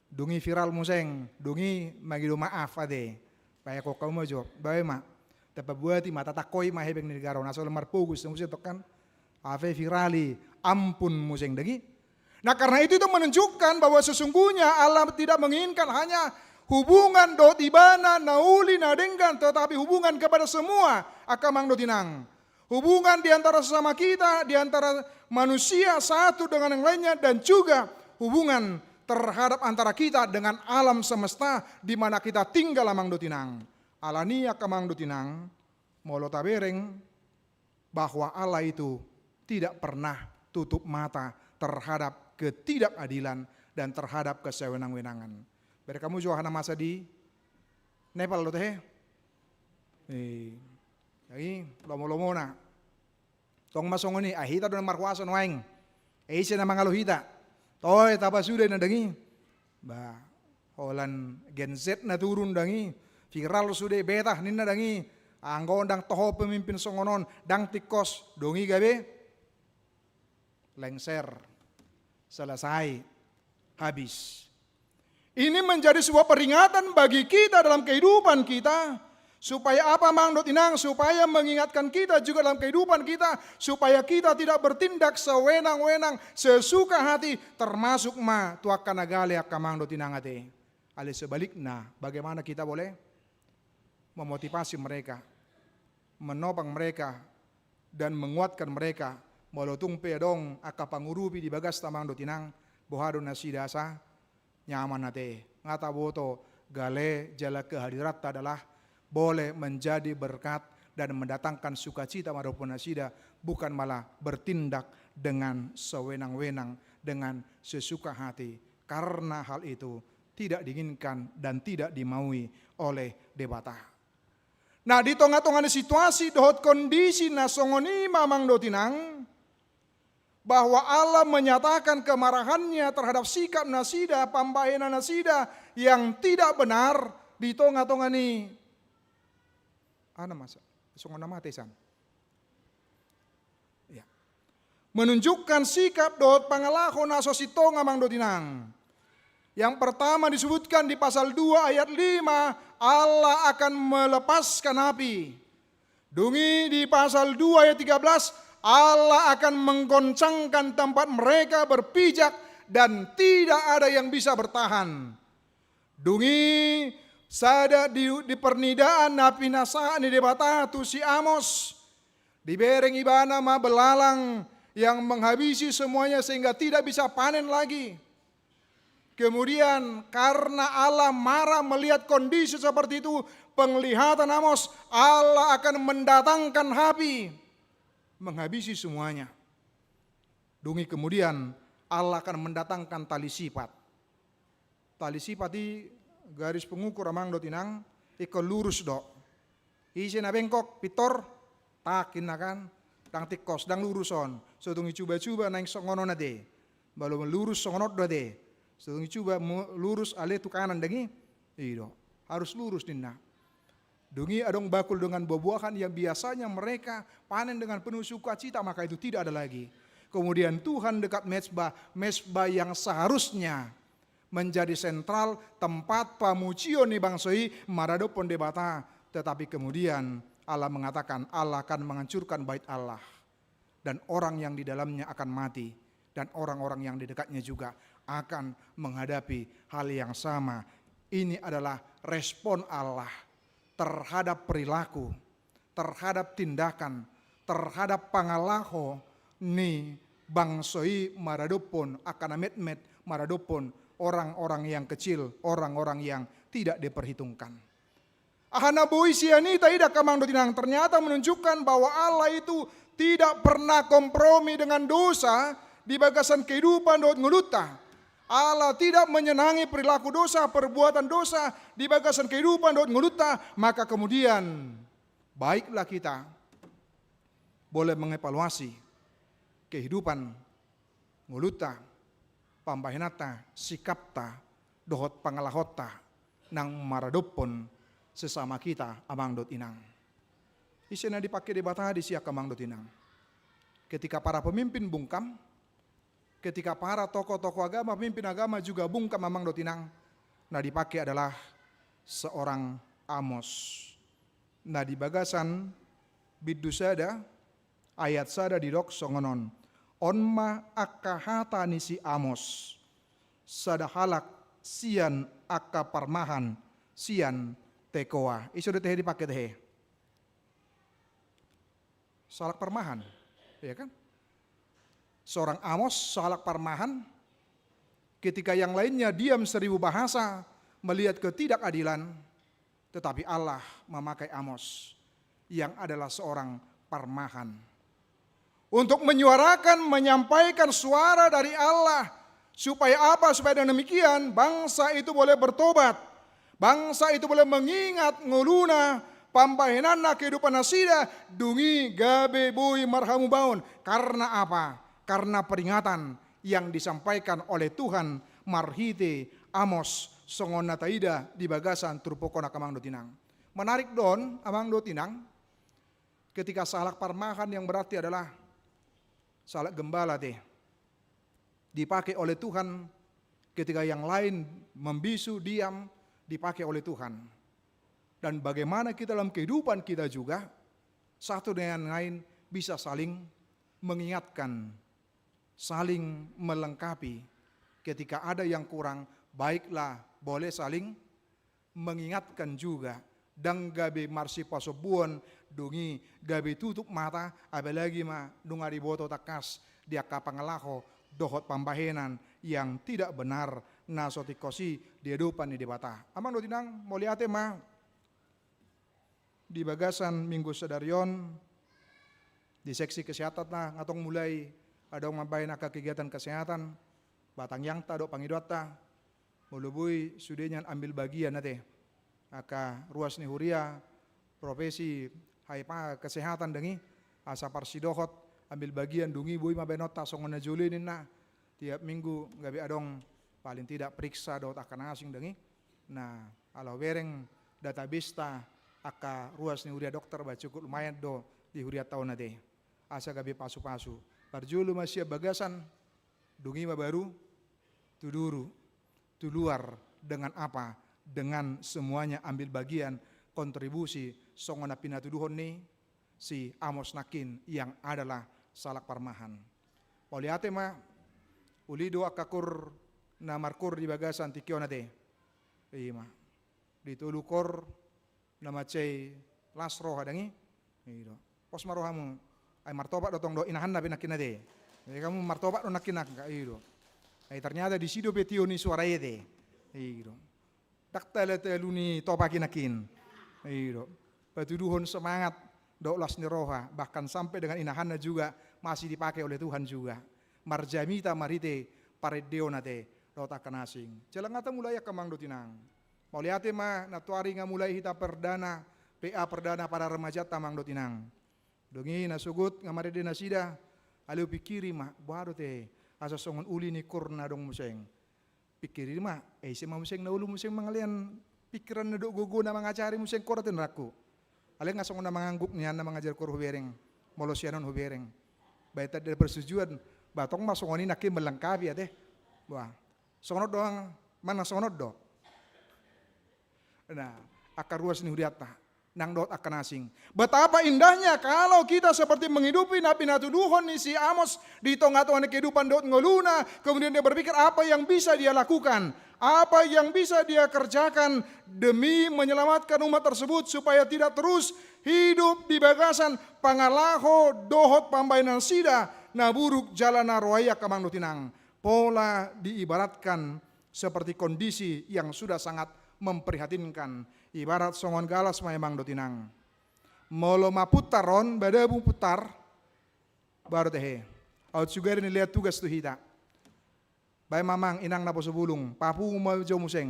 dung i viral muse, dung i mangido maaf ate. Baen hamu ma jo, baen ma. Tapabuati ma, tatangkoi ma hepeng ni negara on, asa holan marfokus, na muse tongkan. Hape viral i, ampun muse, dang i. Nah, karena itu, itu menunjukkan bahwa sesungguhnya Allah tidak menginginkan hanya hubungan dohot ibana na uli na denggan, tetapi hubungan kepada semua angka amang dohot inang. Hubungan di antara sesama kita, di antara manusia satu dengan yang lainnya, dan juga hubungan terhadap antara kita dengan alam semesta di mana kita tinggal, amang dohot inang. Alani i, angka amang dohot inang, molo tabereng bahwa Allah itu tidak pernah tutup mata terhadap ketidakadilan dan terhadap kesewenang-wenangan. Baen hamu jo aha na masa di Nepal do tehe. Eh, jadi lomo-lomona. Tong ma songon i, ai hita do na markuasa nuaeng. Ai ise na mangalo hita? Toe, taba sude na, dang i. Ba, holan Gen Z na turun, dang i. Viral sude, betah ninna, dang i. Anggo ndang toho pemimpin songon on, ndang tingkos, dung i gabe lengser. Selesai. Habis. Ini menjadi sebuah peringatan bagi kita dalam kehidupan kita. Supaya apa, amang dohot inang? Supaya mengingatkan kita juga dalam kehidupan kita, supaya kita tidak bertindak sewenang-wenang, sesuka hati, termasuk ma tu angka na gale, angka amang dohot inang ate. Alai sebaliknya, bagaimana kita boleh memotivasi mereka, menopang mereka, dan menguatkan mereka, molo tung pe adong angka pangurupi di bagasta, amang dohot inang, boha do nasida asa nyaman ate. Nga taboto, gale jala kehadiranta adalah boleh menjadi berkat dan mendatangkan sukacita maradophon nasida, bukan malah bertindak dengan sewenang-wenang, dengan sesuka hati. Karena hal itu tidak diinginkan dan tidak dimaui oleh Debata. Nah, di tonga-tonga ni situasi dohot kondisi na songon i ma amang dohot inang, bahwa Allah menyatakan kemarahannya terhadap sikap nasida, pambahenan nasida yang tidak benar di tonga-tonga ni, ana masa, songon na mate san. Ya. Menunjukkan sikap dohot pangalaho na so sintong amang dohot inang. Yang pertama disebutkan di pasal dua ayat lima, Allah akan melepaskan api. Dung i di pasal dua ayat tiga belas, Allah akan menggoncangkan tempat mereka berpijak dan tidak ada yang bisa bertahan. Dung i sada di, di parnidaan na pinasahat ni Debata tu si Amos, dibereng ibana ma belalang yang menghabisi semuanya sehingga tidak bisa panen lagi. Kemudian karena Allah marah melihat kondisi seperti itu, penglihatan Amos, Allah akan mendatangkan api menghabisi semuanya. Dung i kemudian Allah akan mendatangkan tali sipat. Tali sipat i garis pengukur amang dohot inang, ingkon lurus do. Ise na bengkok, pintor, tak inna kan, ndang tingkos, ndang lurus on. So dung i cuba-cuba naeng songon on ate. Molo lurus songon on do ate. So dung i cuba mu-, lurus ale tu kanan ndang i. I do. Harus lurus ninna. Dung i adong bakul dengan buah-buahan yang biasanya mereka panen dengan penuh sukacita, maka itu tidak ada lagi. Kemudian Tuhan dekat mezbah, mezbah yang seharusnya menjadi sentral tempat pamujion ni bangso i maradophon Debata. Tetapi kemudian Allah mengatakan, Allah akan menghancurkan bait Allah. Dan orang yang di dalamnya akan mati. Dan orang-orang yang di dekatnya juga akan menghadapi hal yang sama. Ini adalah respon Allah terhadap perilaku, terhadap tindakan, terhadap pangalaho ni bangso i maradophon angka na metmet, maradophon orang-orang yang kecil, orang-orang yang tidak diperhitungkan. Aha na boi sian i taida angka amang dohot inang, ternyata menunjukkan bahwa Allah itu tidak pernah kompromi dengan dosa di bagasan kehidupan dohot ngolunta. Allah tidak menyenangi perilaku dosa, perbuatan dosa di bagasan kehidupan dohot ngolunta, maka kemudian baiklah kita boleh mengevaluasi kehidupan ngolunta, pambahenanta, sikapta, dohot pangalahonta nang maradophon sesama kita amang dohot inang. Ise na dipangke Debata disi angka amang dohot inang? Ketika para pemimpin bungkam, ketika para tokoh-tokoh agama, pemimpin agama juga bungkam amang dohot inang, na dipangke adalah seorang Amos. Na di bagasan bindu sada ayat sada didok songon on. On ma angka hata ni si Amos, sada halak sian angka parmahan sian Tekoa. Ise do tehe dipangke tehe? Sahalak parmahan, ya kan? Seorang Amos, sahalak parmahan, ketika yang lainnya diam seribu bahasa melihat ketidakadilan, tetapi Allah memakai Amos yang adalah seorang parmahan untuk menyuarakan, menyampaikan suara dari Allah. Supaya apa? Supaya dengan demikian bangsa itu boleh bertobat. Bangsa itu boleh mengingat ngoluna, pambahenanna, kehidupan nasida, dung i gabe boi marhamubaon. Karena apa? Karena peringatan yang disampaikan oleh Tuhan marhite Amos songon na taida di bagasan turpuk on angka amang dohot inang. Menarik do on amang dohot inang, ketika sahalak parmahan yang berarti adalah sahalak gembala te, dipakai oleh Tuhan, ketika yang lain membisu, diam, dipakai oleh Tuhan. Dan bagaimana kita dalam kehidupan kita juga, satu dengan lain bisa saling mengingatkan, saling melengkapi. Ketika ada yang kurang, baiklah, boleh saling mengingatkan juga. Ndang gabe marsipasombuon, dung i gabe tutup mata, apalagi ma nunga diboto tangkas di angka pangalaho dohot pambahenan yang tidak benar na so tingkos i di adopan ni Debata. Amang dohot inang, mauliate ma di bagasan minggu sadari on, di seksi kesehatan na nga tong mulai adong mambahen angka kegiatan kesehatan, ba tangiangta dohot pangidoanta, molo boi sude nian ambil bagian ate, angka ruas ni huria, profesi haipa kesehatan dang i, asa parsidohot ambil bagian, dung i boi ma baenonta songon na jolo i ninna, tiap minggu gabe adong paling tidak periksa dohot angka na asing dang i. Nah, ala hubereng databaseta angka ruas ni huria dokter, bah cukup lumayan do di hurianta on ate. Asa gabe pasupasu. Parjolo ma sian bagasan, dung i ma baru tu duru, tu luar. Dengan apa? Dengan semuanya ambil bagian, kontribusi, songon na pinatuduhon ni si Amos nangkin yang adalah salak parmahan. Mauliate ma, uli do angka kur na markur di bagasan tingki on ate. I ma. Di tolu kur na mansai las roha dang i. I do. Pos ma rohamu. Ai martopak do tong dohot inahanna pe nangkin ate. Jadi hamu martopak do nangkin angka, i do. Ai ternyata disi dope tio ni suara i ate. I do. Ndang tala talu ni topak i nangkin. I do. Patuduhon semangat dohot las ni roha, bahkan sampai dengan inahanna juga masih dipakai oleh Tuhan juga. Marjamita marhite parendeon ate dohot angka na asing. Jala nga tamulai angka amang dohot inang. Mauliate ma, nantoari nga mulai hita perdana, P A perdana para remajanta amang dohot inang. Dung i na sogot nga marende nasida, alai hupingkiri ma, boha do ate, asa songon uli ni kur na adong muse. Pingkiri ma, eh, ise ma muse na olo muse mangalean pingkiranna dohot gogona mangajari muse, kora ate nangkin. Alai nga songon na mangangguk nian na mangajari kur hubereng, molo sian on hubereng. Baen tanda persetujuan, bah tong ma songon i nangkin melengkapi ate. Bah. Songon on do, manang songon on do. Nah, angka ruas ni hurianta nang dohot angka na asing. Betapa indahnya kalau kita seperti menghidupi na pinatuduhon ni si Amos di tonga-tonga ni kehidupan dohot ngoluna, kemudian dia berpikir apa yang bisa dia lakukan, apa yang bisa dia kerjakan demi menyelamatkan umat tersebut supaya tidak terus hidup di bagasan pangalaho dohot pambahenannasida na buruk jala na roa i angka amang dohot inang. Pola diibaratkan seperti kondisi yang sudah sangat memprihatinkan. Ibarat songon galas ma amang dohot inang. Molo mapuntar on, badabu puntar, baru tehe. Aut sugari nilean tugas tu hita. Baen ma amang inang naposo bulung, papungu ma jo muse.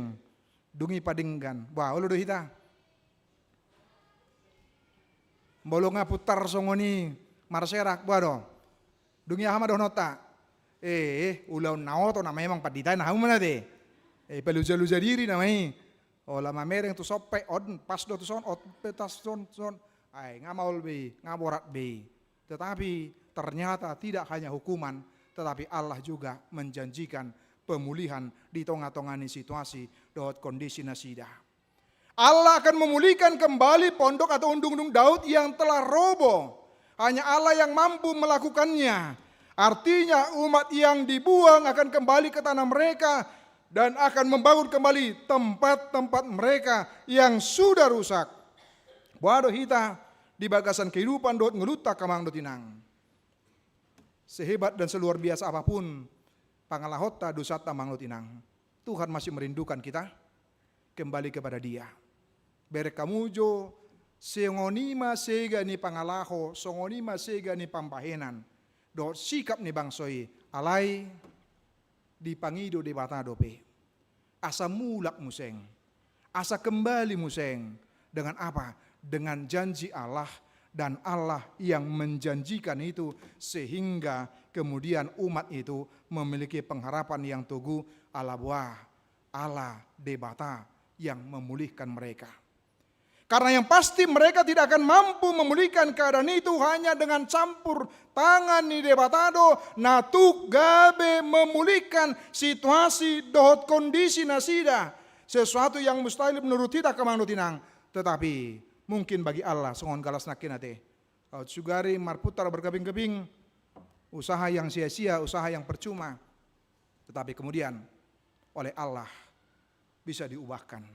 Dung i padenggan. Bah, olo do hita. Molo nga puntar songon i marserak, boha do? Dung i aha ma dohononta? Eh, ulaon na oto na memang pandita i, na hamu ma na ate. Eh, paluja-luja diri nama i. Olo mamereng tu son pe, on pas do tu son, on pe tas son, son. Ai, nga maol be i, nga borat be i. Tetapi ternyata tidak hanya hukuman, tetapi Allah juga menjanjikan pemulihan di tonga-tonga ni situasi dohot kondisi nasida. Allah akan memulihkan kembali pondok atau undung-undung Daud yang telah roboh. Hanya Allah yang mampu melakukannya. Artinya, umat yang dibuang akan kembali ke tanah mereka dan akan membangun kembali tempat-tempat mereka yang sudah rusak. Boha do hita di bagasan kehidupan dohot ngolunta angka amang dohot inang. Sehebat dan seluar biasa apapun pangalahonta, dosanta amang dohot inang, Tuhan masih merindukan kita kembali kepada Dia. Bereng hamu jo, songon i ma sega ni pangalaho, songon i ma sega ni pambahenan dohot sikap ni bangso i, alai dipangido Debata dope. Asa mulak muse. Asa kembali muse. Dengan apa? Dengan janji Allah, dan Allah yang menjanjikan itu, sehingga kemudian umat itu memiliki pengharapan yang toguh, ala boha, Allah Debata yang memulihkan mereka. Karena yang pasti mereka tidak akan mampu memulihkan keadaan itu, hanya dengan campur tangan ni Debata do na tuk gabe memulihkan situasi dohot kondisi nasida. Sesuatu yang mustahil menurut hita angka amang dohot inang, tetapi mungkin bagi Allah songon galas nangkin ate. Aut sugari marpuntar berkeping-keping, usaha yang sia-sia, usaha yang percuma, tetapi kemudian oleh Allah bisa diubahkan.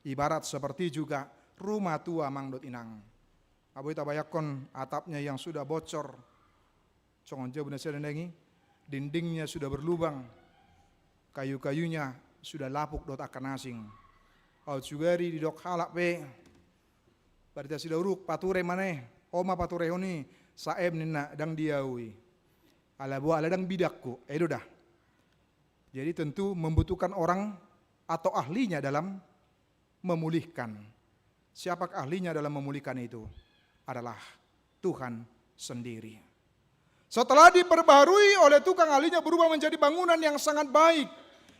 Ibarat seperti juga rumah tua amang dohot inang. Nga boi tabayangkon atapnya yang sudah bocor, songon jabu na sada nai, dindingnya sudah berlubang, kayu-kayunya sudah lapuk dohot angka na asing. Aut sugari didok halak pe, barita sidauruk, pature ma ne, on ma paturehon i, saem ninna, ndang di ahu i. Ala boha, ala ndang bidangku, i do da. Jadi tentu membutuhkan orang atau ahlinya dalam memulihkan. Siapa ahlinya dalam memulihkan itu? Adalah Tuhan sendiri. Setelah diperbaharui oleh tukang ahlinya, berubah menjadi bangunan yang sangat baik,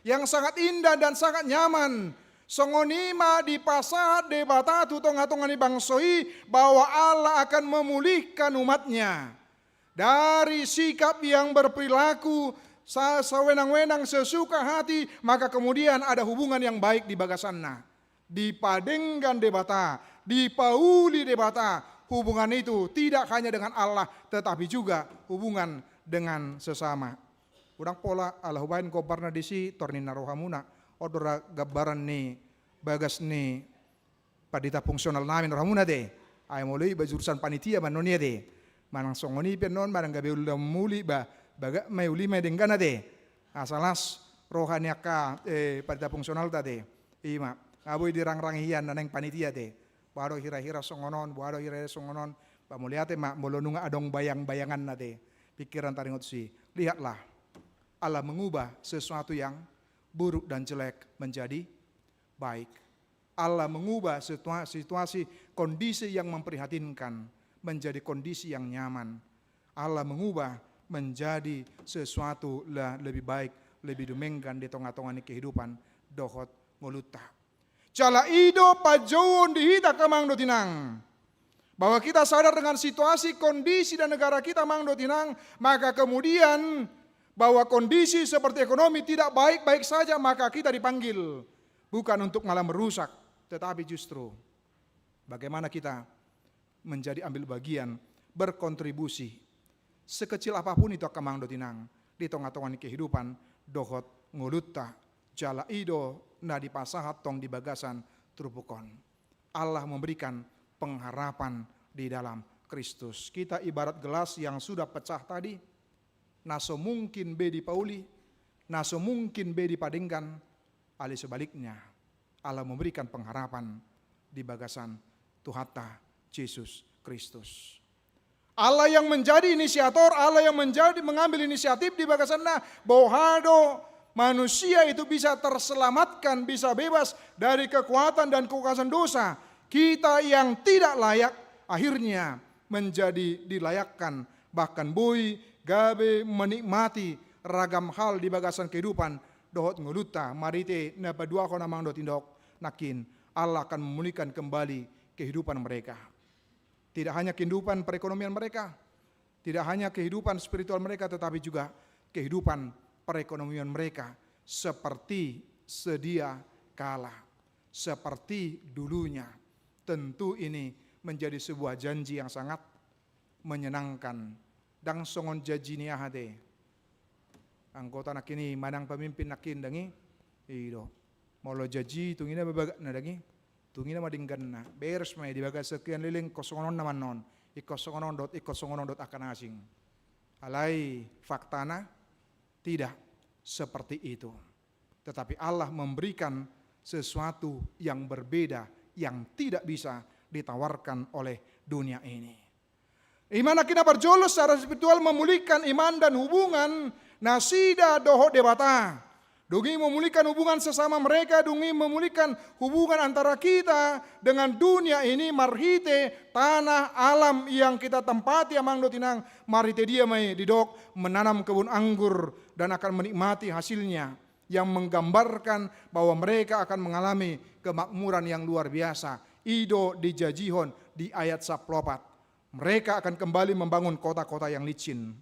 yang sangat indah dan sangat nyaman. Songon i ma dipasahat Debata tu tonga-tonga ni bangso i, bahwa Allah akan memulihkan umatnya. Dari sikap yang berperilaku sa-, sewenang-wenang, sesuka hati, maka kemudian ada hubungan yang baik di bagasanna. Dipadenggan Debata, dipauli Debata, hubungan itu tidak hanya dengan Allah, tetapi juga hubungan dengan sesama. Unang pola ala hubaen gombarna disi, tor ninna rohamuna, on do ra gambaran ni bagas ni pandita fungsional nami rohamuna te. Ai molo iba jurusan panitia ma annon ia te. Manang songon i pe annon, manang gabe uli na muli ba, bagak ma i, uli ma i denggana te. Asa las roha ni angka, eh, pandita fungsionalta te. I ma, nga boi dirangrangi hian na naeng panitia te. Boha do hira-hira songon on, boha do hira-hira songon on. Ba mauliate ma molo nunga adong bayang-bayanganna te, pikiran taringot si. Lihatlah, Allah mengubah sesuatu yang buruk dan jelek menjadi baik. Allah mengubah situa-, situasi, kondisi yang memprihatinkan menjadi kondisi yang nyaman. Allah mengubah menjadi sesuatu la-, lebih baik, lebih dumenggan di tonga-tonga ni kehidupan dohot ngolunta. Jala i do panjouon di hita, angka amang dohot inang, bahwa kita sadar dengan situasi, kondisi dan negara kita, amang dohot inang, maka kemudian bahwa kondisi seperti ekonomi tidak baik-baik saja, maka kita dipanggil bukan untuk malah merusak, tetapi justru bagaimana kita menjadi ambil bagian, berkontribusi sekecil apapun itu, angka amang dohot inang, di tonga-tonga ni kehidupan dohot ngolunta. Jala i do na dipasahat tong di bagasan turpuk on. Allah memberikan pengharapan di dalam Kristus. Kita ibarat gelas yang sudah pecah tadi, na so mungkin be dipauli, na so mungkin be dipadenggan, alai sebaliknya, Allah memberikan pengharapan di bagasan Tuhanta Jesus Kristus. Allah yang menjadi inisiator, Allah yang menjadi, mengambil inisiatif di bagasanna, boha do manusia itu bisa terselamatkan, bisa bebas dari kekuatan dan kekuasaan dosa. Kita yang tidak layak akhirnya menjadi dilayakkan, bahkan boi gabe menikmati ragam hal di bagasan kehidupan dohot ngolunta, marhite na paduahon, amang dohot inang, nangkin Allah akan memulihkan kembali kehidupan mereka. Tidak hanya kehidupan perekonomian mereka, tidak hanya kehidupan spiritual mereka, tetapi juga kehidupan perekonomian mereka seperti sedia kala, seperti dulunya. Tentu ini menjadi sebuah janji yang sangat menyenangkan. Ndang songon janji ni aha te, anggota nangkin i, manang pemimpin nangkin, ndang i. I do. Molo janji, tung i na bagak na, ndang i. Tung i na ma dengganna. Beres ma i, di bagasan sekian leleng, ingkon songon on nama annon, ingkon songon on dohot, ingkon songon on dohot angka na asing. Alai faktana tidak seperti itu. Tetapi Allah memberikan sesuatu yang berbeda, yang tidak bisa ditawarkan oleh dunia ini. I ma nangkin na parjolo, secara spiritual memulihkan iman dan hubungan nasida dohot Debata. Dung i memulihkan hubungan sesama mereka, dung i memulihkan hubungan antara kita dengan dunia ini marhite tanah alam yang kita tempati, amang dohot inang, marhite dia ma i didok menanam kebun anggur dan akan menikmati hasilnya, yang menggambarkan bahwa mereka akan mengalami kemakmuran yang luar biasa. I do dijajihon di ayat sampulu opat. Mereka akan kembali membangun kota-kota yang licin,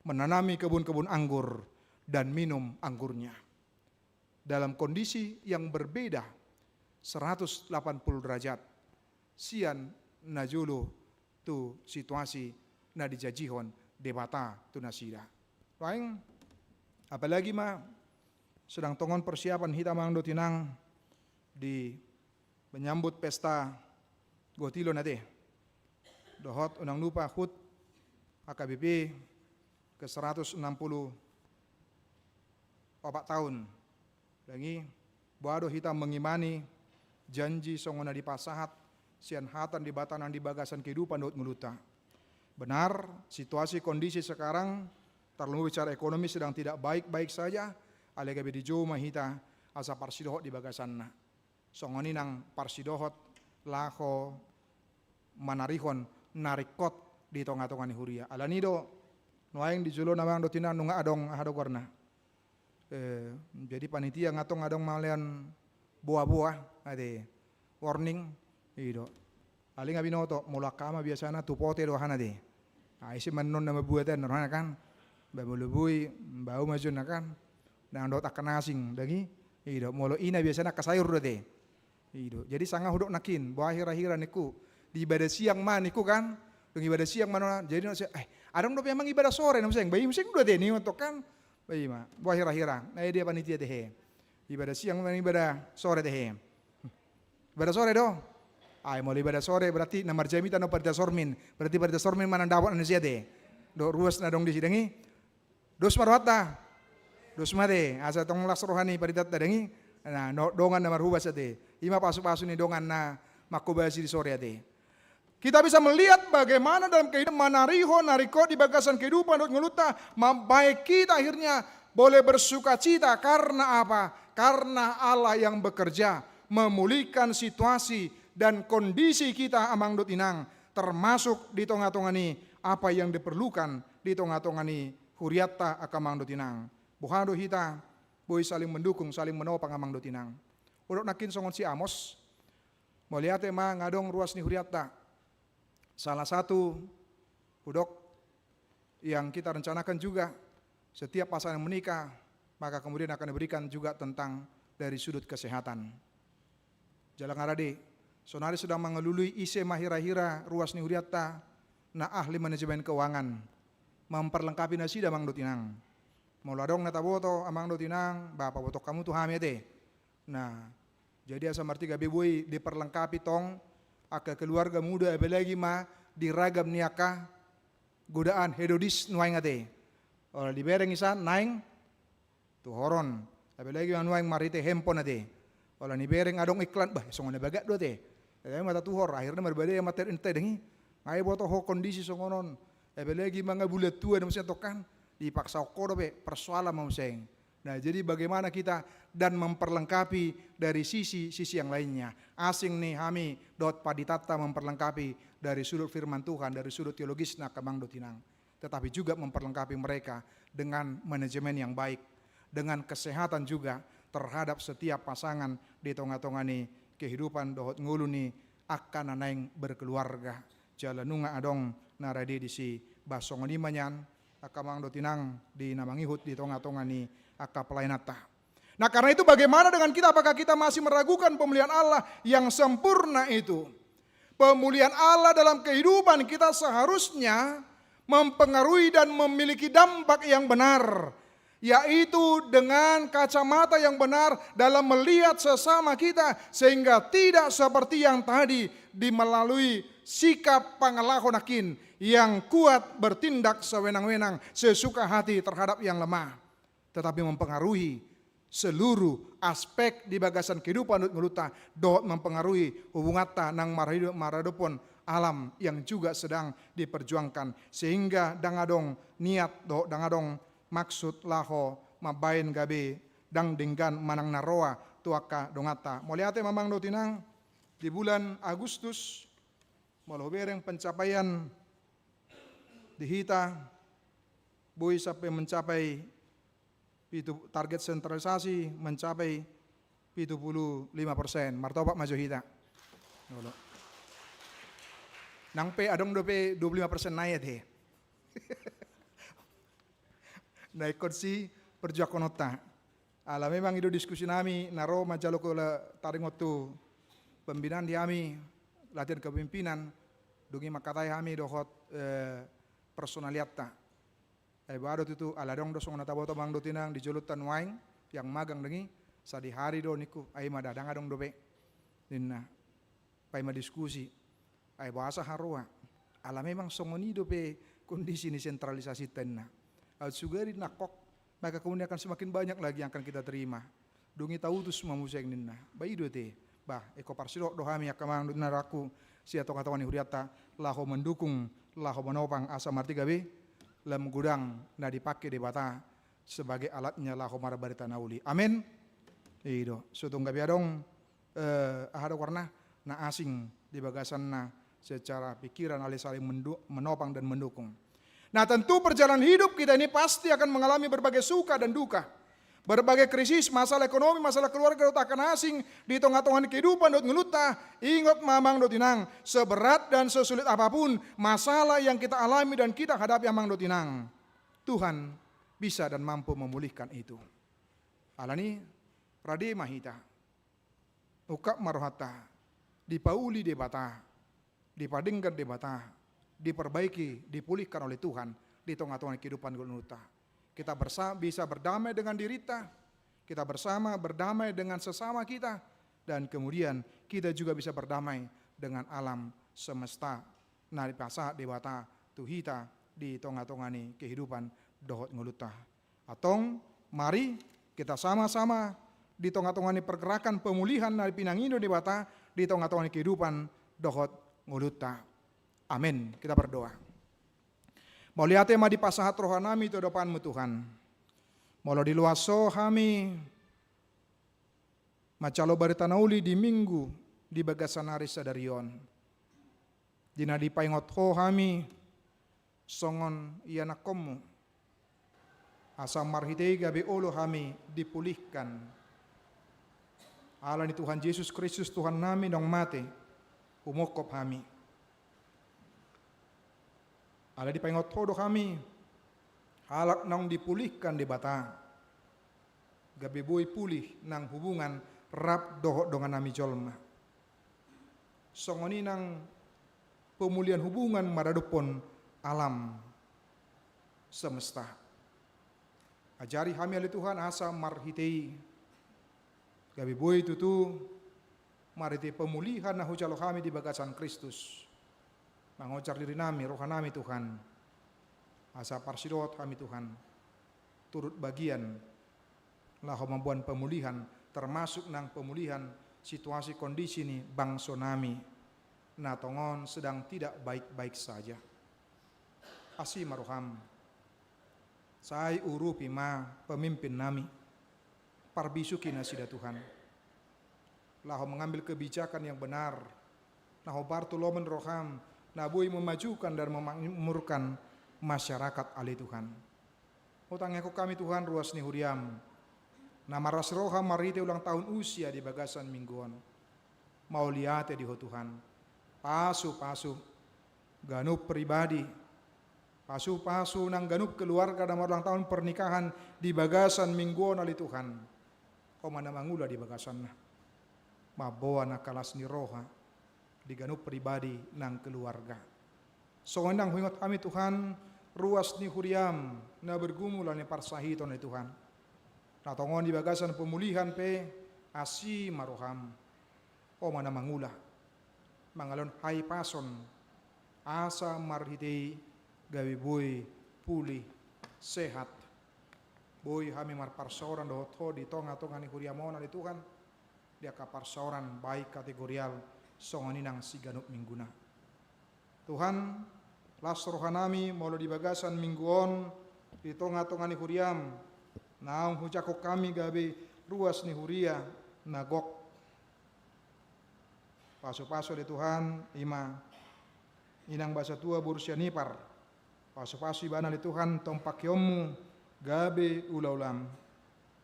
menanami kebun-kebun anggur, dan minum anggurnya. Dalam kondisi yang berbeda seratus delapan puluh derajat sian na jolo tu situasi na dijajihon Debata tu nasida. Laeng, apalagi ma sedang tongon persiapan hita, amang dohot inang, di menyambut pesta Gotilon ate. Dohot unang lupa hut H K B P ke seratus enam puluh opat taon. Ndang i, boha do hita mengimani janji songon na dipasahat sian hata ni Debata nang di bagasan kehidupan dohot ngolunta. Benar, situasi kondisi sekarang, tarlumobi secara ekonomi, sedang tidak baik-baik saja, alai gabe dijou ma hita asa parsidohot di bagasanna. Songon i nang parsidohot laho manarihon na ringkot di tonga-tonga ni huria. Alani do nuaeng di jolo na manang do tinang nunga adong aha do goarna. Eh, jadi panitia nga tong adong malean boa-boa ate, warning, i do. Alai nga binoto, molo angka ama biasana tu pote do ahana ate. Ah, ise mannon na mambuatan rohana kan. Ba molo boi, bau majon na kan. Dang dohot angka na asing dang i. I do, molo ina biasana angka sayur do ate. I do. Jadi sanga hudok nangkin, boa hira-hira ningku. Di ibadah siang ma ningku kan. Dung ibadah siang ma nona. Jadi nona, eh, adong dope amang ibadah sore na muse, ba i muse do ate ni untuk kan. Ba i ma, boa hira-hira. Na dia panitia tehe. Ibadah siang ma ibadah sore tehe. Ibadah sore do. Ai molo ibadah sore berarti na marjamita do panitia sormin. Berarti panitia sormin ma na dapot na sia ate. Dohot ruas na adong disi dang i. Dos ma rohanta. Dos ma ate. Asa tong las roha ni panitata dang i. Na, no, dongan na marhobas ate. I ma pasu-pasu ni dongan na manghobasi di sore ate. Kita bisa melihat bagaimana dalam kehidupan manarihon na ringkot di bagasan kehidupan dohot ngolunta, mambahen kita akhirnya boleh bersukacita. Karena apa? Karena Allah yang bekerja memulihkan situasi dan kondisi kita, amang dohot inang, termasuk di tonga-tonga ni apa yang diperlukan di tonga-tonga ni hurianta, angka amang dohot inang. Boha do hita boi saling mendukung, saling menopang, amang dohot inang. Hudok nangkin songon si Amos. Mauliate ma, nga adong ruas ni hurianta. Salah satu hudok yang kita rencanakan juga, setiap pasangan yang menikah, maka kemudian akan diberikan juga tentang dari sudut kesehatan. Jala nga rade, sonari sedang mangalului ise ma hira-hira ruas ni hurianta na ahli manajemen keuangan. Memperlengkapi nasida, amang dohot inang. Molo adong na taboto, amang dohot inang, ba pabotohon hamu tu hami ate. Nah, jadi asa marhite gabe boi diperlengkapi tong angka keluarga muda, apalagi ma di ragam ni angka godaan hedonis nuaeng ate. Olo dibereng insan naeng tuhoron. Apalagi ma nuaeng marhite handphone ate. Olo dibereng adong iklan, bah, songon na bagak do ate. Tapi ma tatuhor, akhirna marbadai ma ate dang i. Nga diboto ho kondisi songon on. Apalagi ma nga bulan tua na muse tong kan. Dipaksahon ho dope, persoalan ma muse. Nah, jadi bagaimana kita dan memperlengkapi dari sisi-sisi yang lainnya. Asing ni hami dohot panditanta memperlengkapi dari sudut firman Tuhan, dari sudut teologisna, angka amang dohot inang. Tetapi juga memperlengkapi mereka dengan manajemen yang baik, dengan kesehatan juga terhadap setiap pasangan di tonga-tonga ni kehidupan dohot ngolu ni angka na naeng berkeluarga. Jala nunga adong na rade disi, bah songon i ma nian, angka amang dohot inang, di na mangihut di tonga-tonga ni angka pelayananta. Nah, karena itu bagaimana dengan kita? Apakah kita masih meragukan pemulihan Allah yang sempurna itu? Pemulihan Allah dalam kehidupan kita seharusnya mempengaruhi dan memiliki dampak yang benar, yaitu dengan kacamata yang benar dalam melihat sesama kita, sehingga tidak seperti yang tadi di melalui sikap pangalaho nangkin yang kuat bertindak sewenang-wenang, sesuka hati terhadap yang lemah, tetapi mempengaruhi seluruh aspek di bagasan kehidupan dohot ngolunta, dohot mempengaruhi hubunganta nang marhado-, maradophon alam yang juga sedang diperjuangkan, sehingga dang adong niat dohot dang adong maksud laho mambahen gabe dang denggan manang na roa tu angka donganta. Mauliate ma amang dohot inang, di bulan Agustus, molo hubereng pencapaian di hita, boi sampe mencapai pitu, target sentralisasi mencapai pitu pulu lima persen. Martopak ma jo hita. Olo. Nang pe adong dope dua pulu lima persen nai ate. Na ingkon siperjuangkononta. Ala memang i do diskusi nami, na ro manjalo taringot tu pembinaan di hami, latihan kepemimpinan, dung i mangkatai hami dohot, eh, personaliatta. Ai boha do tutu, ala adong do songon na taboto amang dohot inang di jolonta nuaeng, yang magang dang i, sadihari do ningku, ai ma da, dang adong dope. Ninna. Paima diskusi. Ai boasa haroa. Ala memang songon i dope kondisi ni sentralisasinta ninna. Au sugari nangkok, maka kemudian akan semakin banyak lagi yang akan kita terima. Dung i tautus ma muse ninna. Ba i do ate. Bah, ingkon parsidohot do hami angka amang dohot inang, sian tonga-tonga ni hurianta, laho mendukung, laho manopang asa marhite gabe lam godang na dipake Debata sebagai alatnya laho marbarita na uli. Amin. I do. So tung gabe adong, eh, aha do goarna, na asing di bagasanna secara pikiran, alai saling mendu-, menopang dan mendukung. Nah, tentu perjalanan hidup kita ini pasti akan mengalami berbagai suka dan duka. Berbagai krisis, masalah ekonomi, masalah keluarga, dohot angka na asing di tonga-tonga ni kehidupan dohot ngolunta, ingot ma amang dohot inang, seberat dan sesulit apapun masalah yang kita alami dan kita hadapi amang dohot inang, Tuhan bisa dan mampu memulihkan itu. Alani, rade ma hita. Ungkap ma rohanta, dipauli Debata, dipadenggan Debata, diperbaiki, dipulihkan oleh Tuhan di tonga-tonga kehidupan ngolunta. Kita bersa-, bisa berdamai dengan dirinta, kita bersama berdamai dengan sesama kita, dan kemudian kita juga bisa berdamai dengan alam semesta na dipasahat Debata tu hita di tonga-tonga ni kehidupan dohot ngolunta. Antong, mari kita sama-sama di tonga-tonga ni pergerakan pemulihan na pinangido Debata di tonga-tonga ni kehidupan dohot ngolunta. Amen. Kita berdoa. Mauliate ma dipasahat rohanami tu adopanmu, Tuhan. Molo diloas Ho hami manjalo barita na uli di Minggu di bagasan ari sadari on, di na dipaingot Ho hami songon ianakkonmu, asa marhite i gabe olo hami dipulihkan. Alani Tuhan Jesus Kristus Tuhannami naung mate, humongkop hami. Alai dipaingot Ho do hami, halak naung dipulihkan Debata, gabe boi pulih nang hubungan rap dohot dongannami jolma. Songon i nang pemulihan hubungan maradophon alam semesta. Ajari hami ale Tuhan asa marhite i gabe boi tutu marhite pemulihan na hujalo hami di bagasan Kristus. Mangojar dirinami, rohanami Tuhan. Asa parsidohot hami Tuhan turut bagian laho mamboan pemulihan, termasuk nang pemulihan situasi kondisi ni bangsonami na tongon sedang tidak baik-baik saja. Asi ma roham. Sai urupi ma pemimpinnami. Parbisuhi nasida Tuhan laho mengambil kebijakan yang benar, na hombar tu lomo ni roham, na boi memajukan dan memakmurkan masyarakat ale Tuhan. Hutangiangkon hami Tuhan ruas ni huriam, na marlas roha marhite ulang tahun usia di bagasan Minggu on. Mauliate di Ho Tuhan. Pasu-pasu ganup pribadi, pasu-pasu nang ganup keluarga na marulang tahun pernikahan di bagasan Minggu on ale Tuhan. Ho ma na mangula di bagasanna, mamboan angka las ni roha di ganup pribadi nang keluarga. Songon i nang huingot hami Tuhan ruas ni huriam na bergumul ale parsahiton ale Tuhan, na tongon di bagasan pemulihan pe, asi ma roham. Ho ma na mangula, mangalehon hahipason, asa marhite i gabe boi pulih, sehat, boi hami marparsaoran dohot Ho di tonga-tonga ni huriam on ale Tuhan, di angka parsaoran baik kategorial songon i nang siganup mingguna. Tuhan, las rohanami molo di bagasan Minggu on di tonga-tonga ni huriam, naung hujangkon hami gabe ruas ni huria na gok. Pasu-pasu ale Tuhan, i ma inang basa tua boru Sianipar. Pasu-pasu ibana ale Tuhan tong pakeonmu gabe ula-ulam.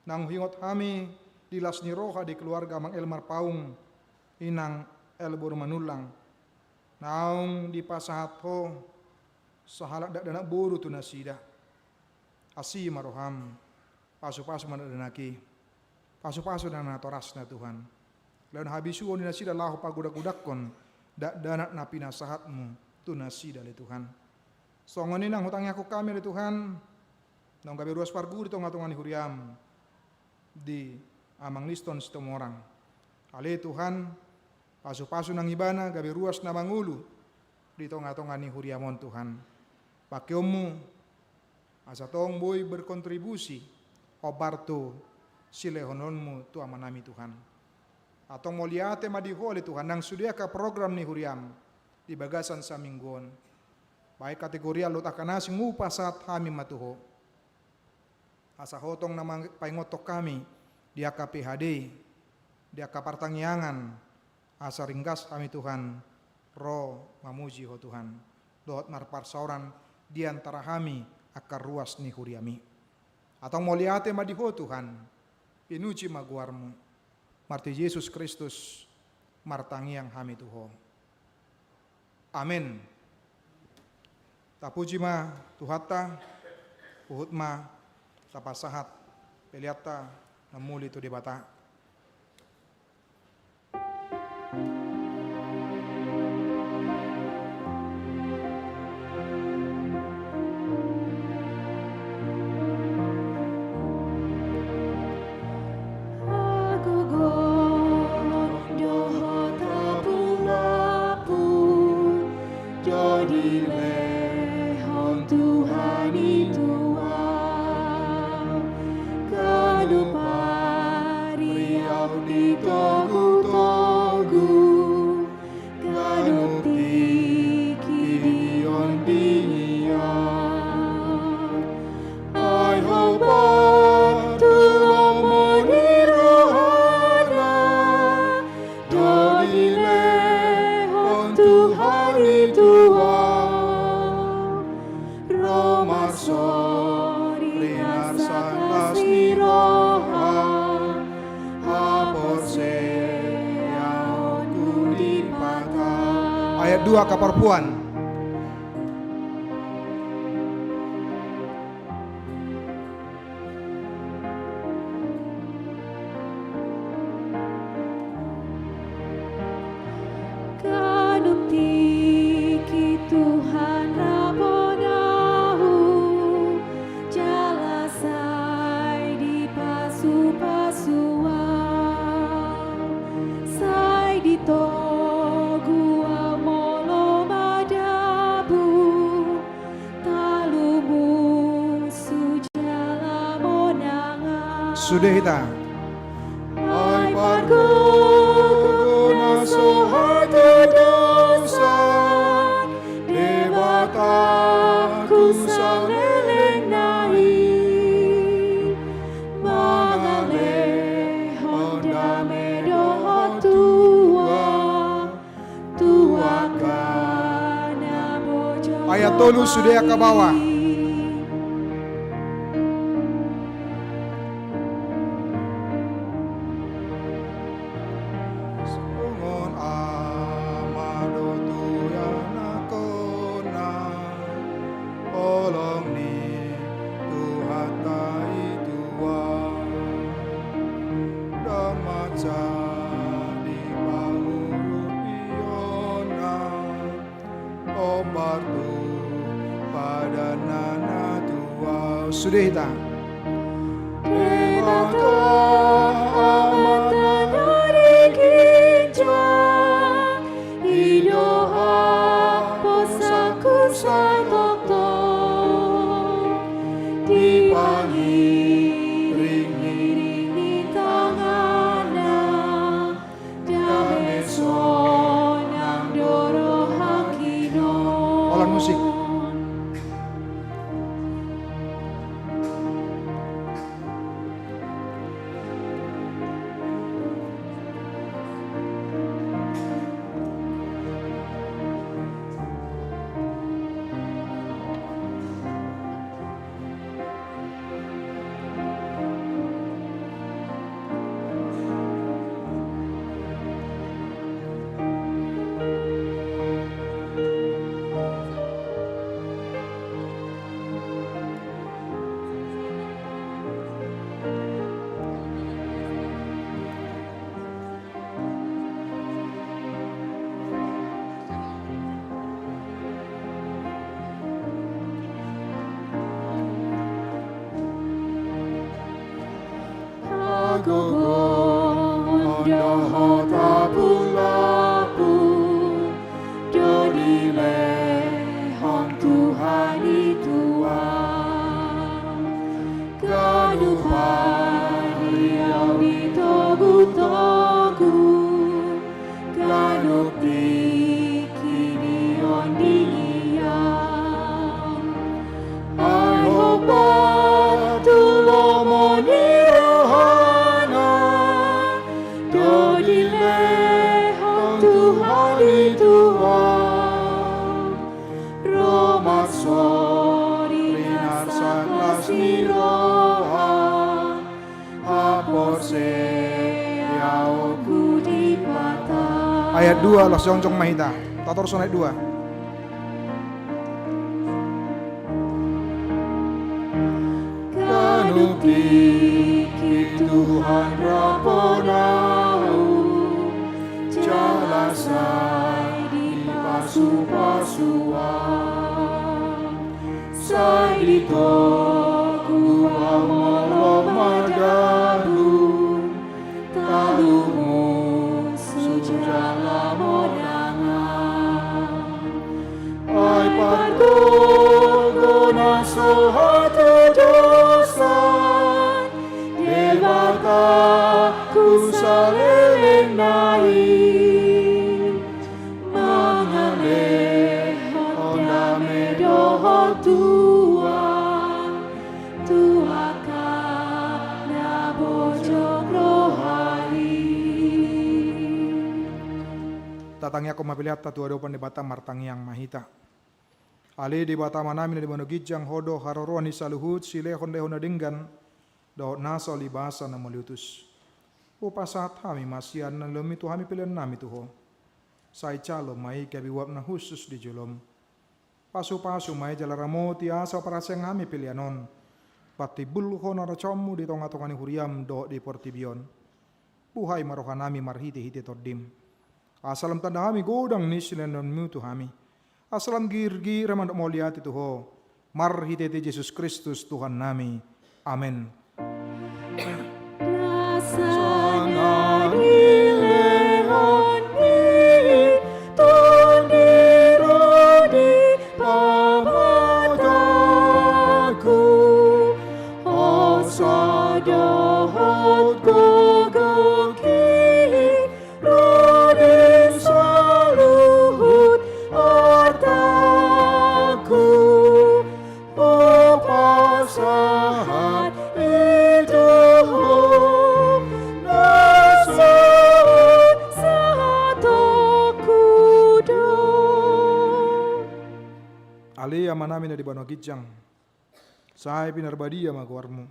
Naung huingot hami di las ni roha di keluarga Amang El Marpaung, Inang El boru Manullang, naung dipasahat Ho sahalak dakdanak boru tu nasida. Asi ma roham, pasu-pasu ma dakdanak i. Pasu-pasu nang natorasna Tuhan, lehon habisuhon di nasida laho pagodak-godakkon dakdanak na pinasahatmu tu nasida ale Tuhan. Songon i nang hutangiangkon hami ale Tuhan, naung gabe ruas parguru di tonga-tonga ni huriam, di Amang Liston Situmorang. Ale Tuhan, pasu-pasu nang ibana gabe ruas na mangolu di tonga-tonga ni huriam on Tuhan. Pakeonmu asa tong boi berkontribusi hombar tu silehononmu tu amanami Tuhan. Antong mauliate ma di Ho ale Tuhan nang sude angka program ni huriam di bagasan saminggu on, baik kategorial dohot angka na asing, hupasahat hami ma tu Ho. Asa Ho tong na mang-, paingothon hami di angka P H D, di angka partangiangan, Asa ringgas hami Tuhan, ro mamuji Ho Tuhan, dohot marparsaoran di antara hami angka ruas ni huriaMi. Antong mauliate ma di Ho Tuhan, pinuji ma goarMu. Marhite Jesus Kristus, martangiang hami tu Ho. Amen. Tapuji ma Tuhanta, huhut ma tapasahat peleanta na muli tu Debata. Hagogoon dohot hapu-lapun, do dilehon Tuhan i tu ahu. Ganup ari ahu ditogu-togu, ganup tingki diondingi ahu. Ai hombar tu lomo ni rohana, do dilehon Tuhan i tu ahu. Ro marsori na santas ni roha, haporseaonku di Debata. Ayat dua, kaparpuan. Ganup tingki Tuhan rabon ahu, jala sai dipasu-pasu ahu, sai ditogu ahu molo madabu, talumun tu jala monang ahu. Sude hita. Ai pargogo na so hatodosan, Debataku saleleng na i, mangalehon dame dohot tua. Ayat tolu, sude angka bawah. Songon ama do tu anakkonna, holong ni Tuhanta i tu ahu. Ndang manjadi pangurupionna, hombar tu padanna na tua. Sude hita. Debata Amanta na di ginjang, i do haposanku sai tongtong. Dipangiring-iring ni tanganna, dame sonang do rohangki on. Holan musik. Hagogoon dohot hapu-lapun, do dilehon Tuhan i tu ahu. Ganup ari ahu ditogu-togu, ganup tingki diondingi ahu. Ai hombar tu lomo ni rohana, do dilehon Ayat dua, laos jongjong ma hita. Tatorus ayat dua. Ganup tingki Tuhan rap ho naung, jala sai dipasu-pasu Am. Sai ditogu Am molo madabu, talumu sujala monangan. Ai pargogo na so hatudosan, Debatangku saleleng nai, mangalehon dame dohot tua, tu angka na bojong roha i. Tatangiangkon ma peleanta tu adopan Debata, martangiang ma hita. Ale Debata Amanami na di banua ginjang, Ho do haroroan ni saluhut silehon-lehon na denggan dohot na so libasan na mauliutus. Hupasahat hami ma sian na nilehonMi tu hami peleannami tu Ho. Sai jalo ma i gabe uap na hushus di joloM. Pasu-pasu ma i jala ramoti asa huparhaseang hami pelean on patimbulhon harajaonMu di tonga-tonga ni huriaM dohot di portibi on. Buhai ma rohanami marhite-hite TondiM. Asa lam tanda hami godang ni silehonMu tu hami. Asa lam girgir hami mandok mauliate tu Ho. Marhite-hite Jesus Kristus Tuhannami. Amen. Nasa na nilehonMi Tondi ro di pamatangku, hosa dohot gogo i ro di saluhut artangku, hupasahat i tu Ho na sahat sahatongku do. Ale Amanami na di banua ginjang, sai pinarbadia ma goarMu.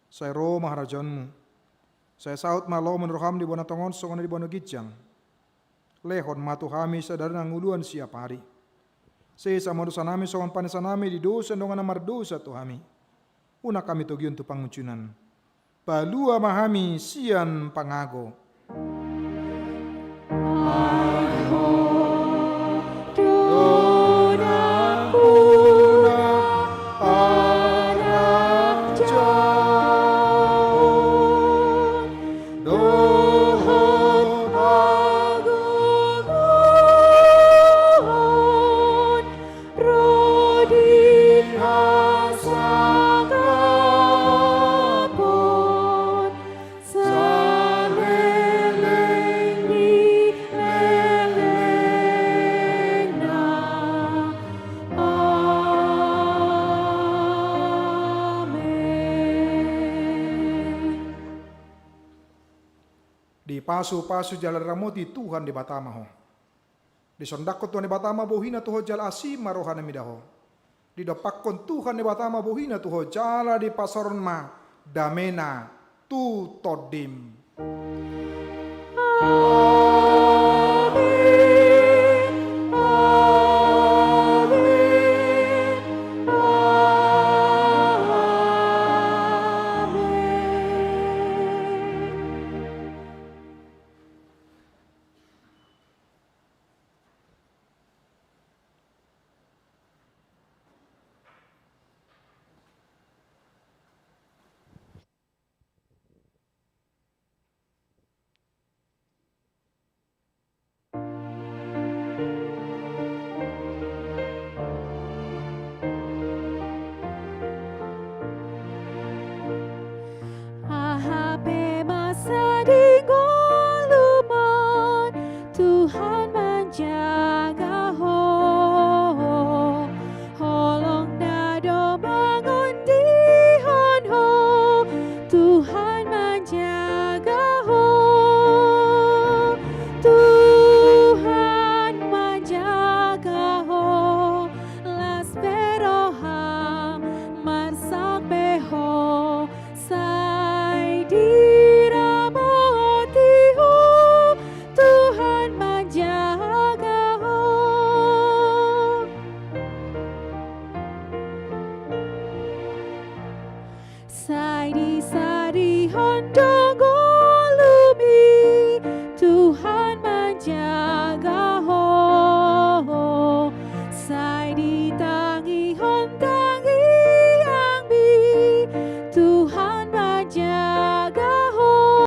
Sai ro ma harajaonMu. Sai saut ma lomo ni rohaM di banua tonga on songon na di banua ginjang. Lehon ma tu hami sadari na hangoluan siapari. Sesa ma dosanami songon panesanami di dosa ni dongan na mardosa tu hami. Unang hami togihon tu pangunjunan. Palua ma hami sian pangago. Ai Ho do nampuna harajaon dohot hagogoon ro di hasangapon saleleng ni lelengna. Amen. Dipasu-pasu jala diramoti Tuhan Debata ma ho. Disondangkon Tuhan Debata ma bohina tu ho jala asi ma rohana mida ho. Didompakkon Tuhan Debata ma bohina tu ho jala dipasaorhon ma damena tu tondim.